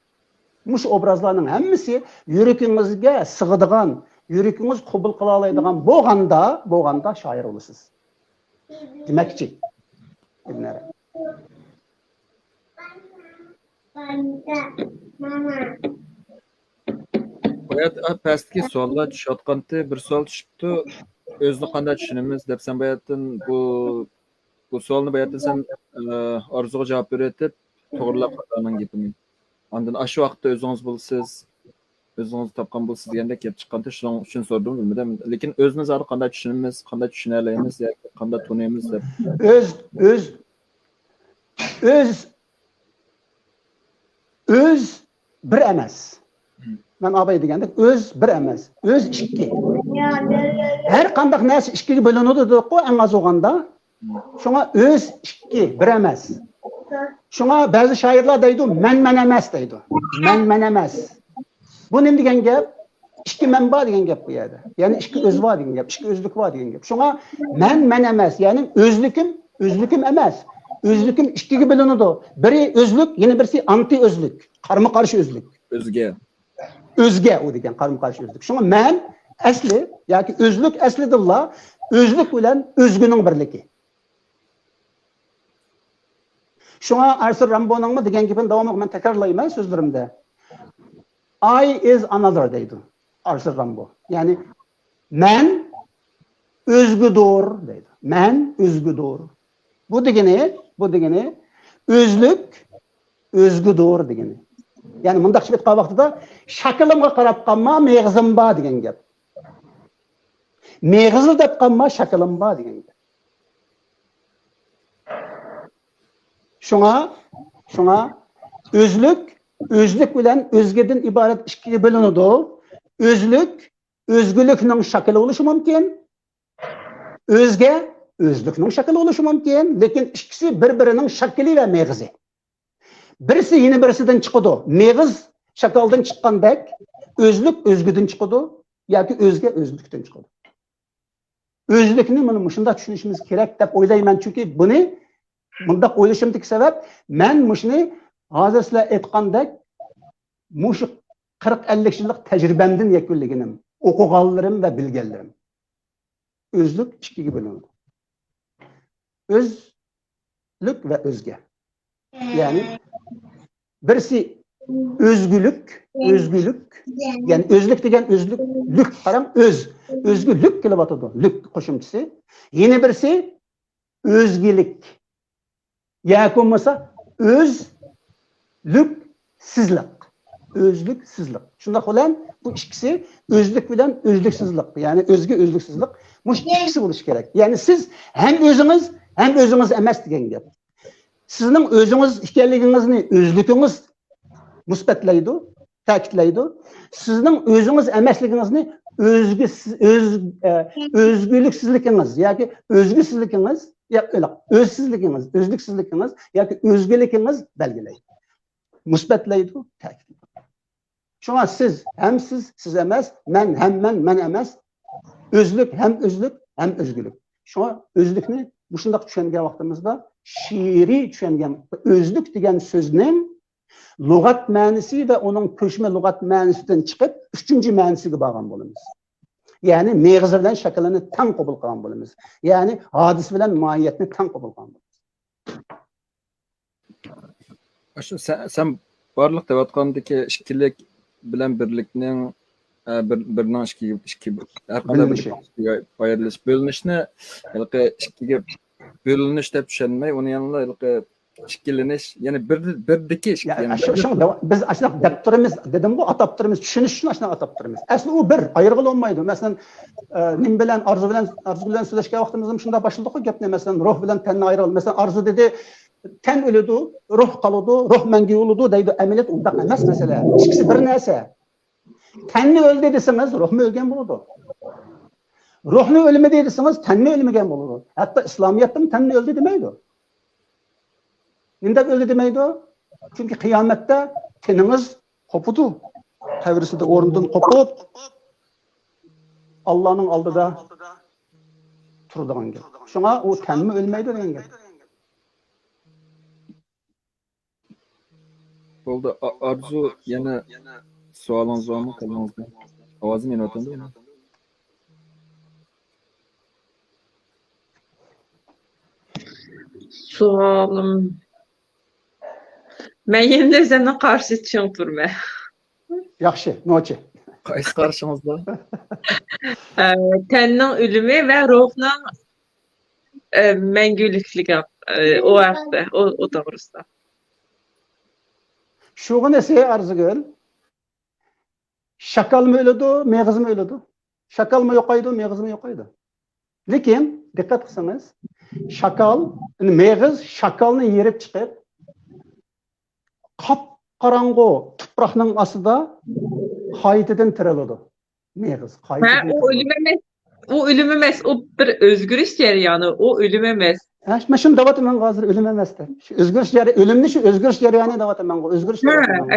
مۇشۇ ئوبرازلارنىڭ ھەممىسى يۈرىكىڭىزگە سىغىدىغان، يۈرىكىڭىز قوبۇل قىلالايدىغان بولغاندا، بولغاندا شائىر بولىسىز. دېمەكچى. ئىبن ئەرەبى. بايات پەستىكى سوئاللار چۈشۈۋاتقانتى، بىر سوئال چۈشۈپتۇ، ئۆزىنى قانداق چۈشىنىمىز دەپ. سەن باياتتىن بۇ، بۇ سوئالنى باياتتىن سەن، ئە، ئارزۇغا جاۋاب بېرىۋېتىپ، توغرىلاپ ئاتانىڭ گېپىنى. ئاندىن ئاشۇ ۋاقىتتا ئۆزىڭىز بولىسىز، ئۆزىڭىز تاپقان بولىسىز دېگەندەك گەپ چىققانتى، شۇنىڭ ئۈچۈن سورىدىم، بىلمىدىم. لېكىن ئۆزىمىز ھازىر قانداق چۈشىنىمىز، قانداق چۈشىنەلەيمىز ياكى قانداق تونۇيمىز دەپ. ئۆز، ئۆز، ئۆز، ئۆز بىر ئەمەس. مەن ئاباي دېگەندەك، ئۆز بىر ئەمەس، ئۆز ئىككى. ھەر قانداق نەرسە ئىككىگە بۆلۈنىدۇ دېدۇققۇ، ئەڭ ئاز بولغاندا. شۇڭا ئۆز ئىككى، بىر ئەمەس. شۇڭا بەزى شائىرلار دەيدۇ، مەن مەن ئەمەس دەيدۇ. مەن مەن ئەمەس. بۇ نېمە دېگەن گەپ؟ ئىككى مەن بار دېگەن گەپ بۇ يەردە. يەنى ئىككى ئۆز بار دېگەن گەپ، ئىككى ئۆزلۈك بار دېگەن گەپ. شۇڭا مەن مەن ئەمەس، يەنى ئۆزلۈكۈم، ئۆزلۈكۈم ئەمەس. ئۆزلۈكۈم ئىككىگە بۆلۈنىدۇ. بىرى ئۆزلۈك، يەنە بىرسى ئانتى ئۆزلۈك، قارمۇ قارشى ئۆزلۈك. ئۆزگە. ئۆزگە ئۇ دېگەن قارمۇ قارشى ئۆزلۈك. شۇڭا مەن ئەسلى ياكى ئۆزلۈك ئەسلىدىنلا ئۆزلۈك بىلەن ئۆزگىنىڭ بىرلىكى. شۇڭا ئارسېن رامبونىڭمۇ دېگەن گېپىنى داۋاملىق مەن تەكرارلايمەن سۆزلىرىمدە. I is another دەيدۇ ئارسېن رامبو. يەنى مەن ئۆزگىدۇر دەيدۇ. مەن ئۆزگىدۇر. بۇ دېگىنى، بۇ دېگىنى ئۆزلۈك ئۆزگىدۇر دېگىنى. يەنى مۇنداقچە ئېيتقان ۋاقتىدا، شاكىلىمغا قاراپ قالما، مېغىزىم بار دېگەن گەپ. مېغىزلا دەپ قالما، شاكىلىم بار دېگەن گەپ. شۇڭا، شۇڭا ئۆزلۈك، ئۆزلۈك بىلەن ئۆزگىدىن ئىبارەت ئىككىگە بۆلۈنىدۇ. ئۆزلۈك ئۆزگىلىكنىڭ شاكىلى بولۇشى مۇمكىن. ئۆزگە ئۆزلۈكنىڭ شاكىلى بولۇشى مۇمكىن، لېكىن ئىككىسى بىر-بىرىنىڭ شاكىلى ۋە مېغىزى. بىرسى يەنە بىرسىدىن چىقىدۇ. مېغىز شاكالدىن چىققاندەك، ئۆزلۈك ئۆزگىدىن چىقىدۇ ياكى ئۆزگە ئۆزلۈكتىن چىقىدۇ. ئۆزلۈكنى مانا مۇشۇنداق چۈشىنىشىمىز كېرەك دەپ ئويلايمەن، چۈنكى بۇنى مۇنداق ئويلىشىمدىكى سەۋەب، مەن مۇشۇنى ھازىر سىلەر ئېيتقاندەك مۇشۇ قىرىق ئەللىك يىللىق تەجرىبەمدىن يەكۈنلىگىنىم، ئوقۇغانلىرىم ۋە بىلگەنلىرىم. ئۆزلۈك ئىككىگە بۆلۈنىدۇ. ئۆزلۈك ۋە ئۆزگە. يەنى بىرسى ئۆزگىلىك، ئۆزگىلىك، يەنى ئۆزلۈك دېگەن ئۆزلۈك، لۈك، قاراڭ، ئۆز، ئۆزگىلىك كېلىۋاتىدۇ، لۈك قوشۇمچىسى. يەنە بىرسى ئۆزگىلىك ياكى بولمىسا ئۆزلۈكسىزلىق. ئۆزلۈكسىزلىق. شۇنداق بىلەن بۇ ئىككىسى ئۆزلۈك بىلەن ئۆزلۈكسىزلىق. يەنى ئۆزگە ئۆزلۈكسىزلىق. مۇشۇ ئىككىسى بولۇشى كېرەك. يەنى سىز ھەم ئۆزىڭىز، ھەم ئۆزىڭىز ئەمەس دېگەن گەپ. سىزنىڭ ئۆزىڭىز ئىكەنلىكىڭىزنى ئۆزلۈكىڭىز مۇسبەتلەيدۇ، تەكىتلەيدۇ. سىزنىڭ ئۆزىڭىز ئەمەسلىكىڭىزنى ئۆزگە، ئۆز، ئە، ئۆزگىلىكسىزلىكىڭىز ياكى ئۆزگىسىزلىكىڭىز، يا، ئۆزسىزلىكىڭىز، ئۆزلۈكسىزلىكىڭىز ياكى ئۆزگىلىكىڭىز بەلگىلەيدۇ. مۇسبەتلەيدۇ، تەكىتلەيدۇ. شۇڭا سىز ھەم سىز، سىز ئەمەس، مەن ھەم مەن، مەن ئەمەس، ئۆزلۈك ھەم ئۆزلۈك، ھەم ئۆزگىلىك. شۇڭا ئۆزلۈكنى مۇشۇنداق چۈشەنگەن ۋاقتىمىزدا، شېئىرىي چۈشەنگەن، ئۆزلۈك دېگەن سۆزنىڭ لۇغەت مەنىسى ۋە ئۇنىڭ كۆچمە لۇغەت مەنىسىدىن چىقىپ، ئۈچىنچى مەنىسىگە بارغان بولىمىز. يەنى مېغىزى بىلەن شەكىلنى تەڭ قوبۇل قىلغان بولىمىز. يەنى ھادىسە بىلەن ماھىيەتنى تەڭ قوبۇل قىلغان بولىمىز. ئاشۇ سەن، سەن بارلىق دەۋاتقاندىكى ئىككىلىك بىلەن بىرلىكنىڭ، ئە، بىر، بىرنىڭ ئىككى، ئىككى، ھەر قانداق بىر بۆلۈنۈشى. ئىككىگە ئايرىلىش، بۆلۈنۈشنى ھېلىقى ئىككىگە بۆلۈنۈش دەپ چۈشەنمەي، ئۇنى يەنىلا ھېلىقى ئىككىلىنىش، يەنى بىر، بىردىكى ئىككى، يەنى شۇ، شۇ، بىز ئاشۇنداق دەپ تۇرىمىز، دېدىمغۇ، ئاتاپ تۇرىمىز، چۈشىنىش ئۈچۈن ئاشۇنداق ئاتاپ تۇرىمىز. ئەسلى ئۇ بىر، ئايرىغىلى بولمايدۇ. مەسىلەن، ئە، نېمە بىلەن، ئارزۇ بىلەن، ئارزۇ بىلەن سۆزلەشكەن ۋاقتىمىزدا شۇنداق باشلىدۇققۇ گەپنى، مەسىلەن، روھ بىلەن تەننى ئايرىغىلى. مەسىلەن، ئارزۇ دېدى، تەن ئۆلىدۇ، روھ قالىدۇ، روھ مەڭگۈ بولىدۇ دەيدۇ. ئەمەلىيەت ئۇنداق ئەمەس مەسىلە. ئىككىسى بىر نەرسە. تەننى ئۆلدى دېسىڭىز، روھمۇ ئۆلگەن بولىدۇ. روھنى ئۆلمىدى دېسىڭىز، تەننى ئۆلمىگەن بولىدۇ. ھەتتا ئىسلامىيەتتىمۇ تەننى ئۆلدى دېمەيدۇ. نېمىدەپ ئۆلدى دېمەيدۇ؟ چۈنكى قىيامەتتە تېنىڭىز قوپىدۇ. قەبرىسىدە ئورنىدىن قوپۇپ، ئاللانىڭ ئالدىدا تۇرىدىغان گەپ. شۇڭا ئۇ تەنمۇ ئۆلمەيدۇ دېگەن گەپ. بولدى. ئا-، ئارزۇ، يەنە سوئالىڭىز بارمۇ قولىڭىزدا؟ ئاۋازىم يېنىۋاتامدۇ يەنە؟ سوئالىم. مەن يەنىلا سەننىڭ قارشى چىڭ تۇرىمەن. ياخشى، نوچى. قايسى قارىشىڭىزدا؟ ئە، تەننىڭ ئۆلۈمى ۋە روھنىڭ، ئە، مەڭگۈلۈكلۈكى، ئە، ئۇ ھەقتە، ئۇ، ئۇ توغرىسىدا. شۇغىنىسى ئارزۇگۈل، شاكالمۇ ئۆلىدۇ، مېغىزمۇ ئۆلىدۇ. شاكالمۇ يوقايدۇ، مېغىزمۇ يوقايدۇ. لېكىن، دىققەت قىلسىڭىز، شاكال، يەنى مېغىز شاكالنى يېرىپ چىقىپ، قاپقاراڭغۇ تۇپراقنىڭ ئاستىدا قايتىدىن تىرىلىدۇ. مېغىز ھە، قايتىدىن ئۇ تىرىلىدۇ. ئۆلۈم ئەمەس. ئۇ ئۆلۈم ئەمەس، ئۇ بىر ئۆزگىرىش جەريانى، ئۇ ئۆلۈم ئەمەس. ھە، مەن شۇنى دەۋاتىمەن ھازىر، ئۆلۈم ئەمەس دەپ. شۇ ئۆزگىرىش جەريانى، ئۆلۈمنى شۇ ئۆزگىرىش جەريانى دەۋاتىمەنغۇ، ئۆزگىرىش دەۋاتىمەنغۇ.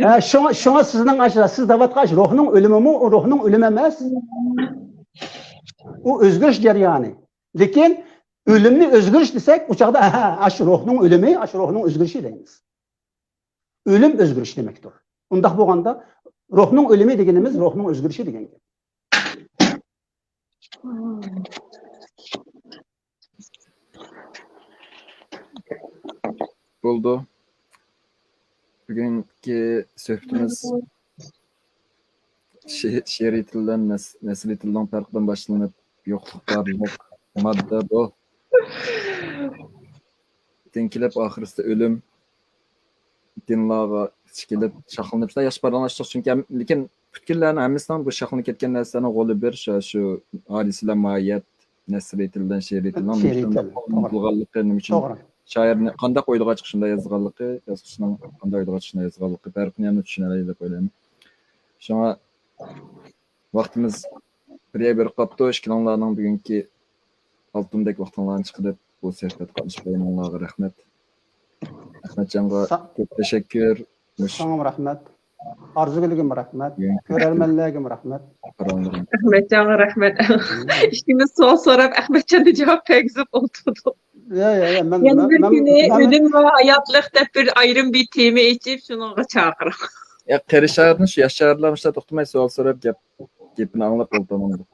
ھە، شۇڭا، شۇڭا سىزنىڭ ئاشۇ، سىز دەۋاتقان ئاشۇ روھنىڭ ئۆلۈمىمۇ، ئۇ روھنىڭ ئۆلۈمى ئەمەس. ئۇ ئۆزگىرىش جەريانى. لېكىن ئۆلۈمنى ئۆزگىرىش دېسەك، ئۇ چاغدا، ئەھە، ئاشۇ روھنىڭ ئۆلۈمى، ئاشۇ روھنىڭ ئۆزگىرىشى دەيمىز. ئۆلۈم ئۆزگىرىش دېمەكتۇر. ئۇنداق بولغاندا، روھنىڭ ئۆلۈمى دېگىنىمىز روھنىڭ ئۆزگىرىشى دېگەن گەپ. بولدى. بۈگۈنكى سۆھبىتىمىز شېئىرىي تىل بىلەن نەسلىي تىلنىڭ پەرقىدىن باشلىنىپ، يوقلۇق، بارلىق، ماددا، روھ، تىڭكىلىپ ئاخىرسىدا ئۆلۈم. دىنلارغا كېلىپ شاخلىنىپ شۇنداق ياخشى پاراڭلاشتۇق. چۈنكى ھەم-، لېكىن پۈتكۈللەرنىڭ ھەممىسىنىڭ بۇ شاخلىنىپ كەتكەن نەرسىلەرنىڭ غولى بىر، شۇ، شۇ ھادىسىلەر ماھىيەت، نەسرىي تىلدىن شېئىرىي تىلنىڭ نېمە شېئىرىي ئۈچۈن تىل، توغرا. قوللىنىلغانلىقى، نېمە ئۈچۈن توغرا. شائىرنى قانداق ئويلىغاچقا شۇنداق يازغانلىقى، يازغۇچىنىڭ قانداق ئويلىغاچقا شۇنداق يازغانلىقى پەرقىنى ھەم چۈشىنەلەيلى دەپ ئويلايمەن. شۇڭا ۋاقتىمىز بىر يەر بېرىپ قاپتۇ. ئىككىلىڭلارنىڭ بۈگۈنكى ئالتۇندەك ۋاقتىڭلارنى چىقىرىپ بۇ سۆھبەتكە قاتنىشىپ قويغىنىڭلارغا رەھمەت. ئەخمەتجانغا سا- كۆپ تەشەككۈر. مۇش- ساڭىمۇ رەھمەت. ئارزۇگۈلگىمۇ رەھمەت. بۈگۈنكى كۆرەرمەنلەرگىمۇ رەھمەت. پاراڭلىرىڭ. ئەخمەتجانغا رەھمەت. ئىككىمىز سوئال سوراپ، ئەخمەتجان دا جاۋاب بەرگۈزۈپ ئولتۇردۇق. يا، يا، يا، مەن، يەنە مەن، بىر مەن، كۈنى مەن ئۆدۈم ۋە ھاياتلىق دەپ بىر ئايرىم بىر تېما ئېچىپ، شۇنىڭغا چاقىرىڭ. يا، قېرى شائىرنى شۇ ياش شائىرلار مۇشۇنداق توختىماي سوئال سوراپ گەپ، گېپىنى ئاڭلاپ ئولتۇرمامدۇ؟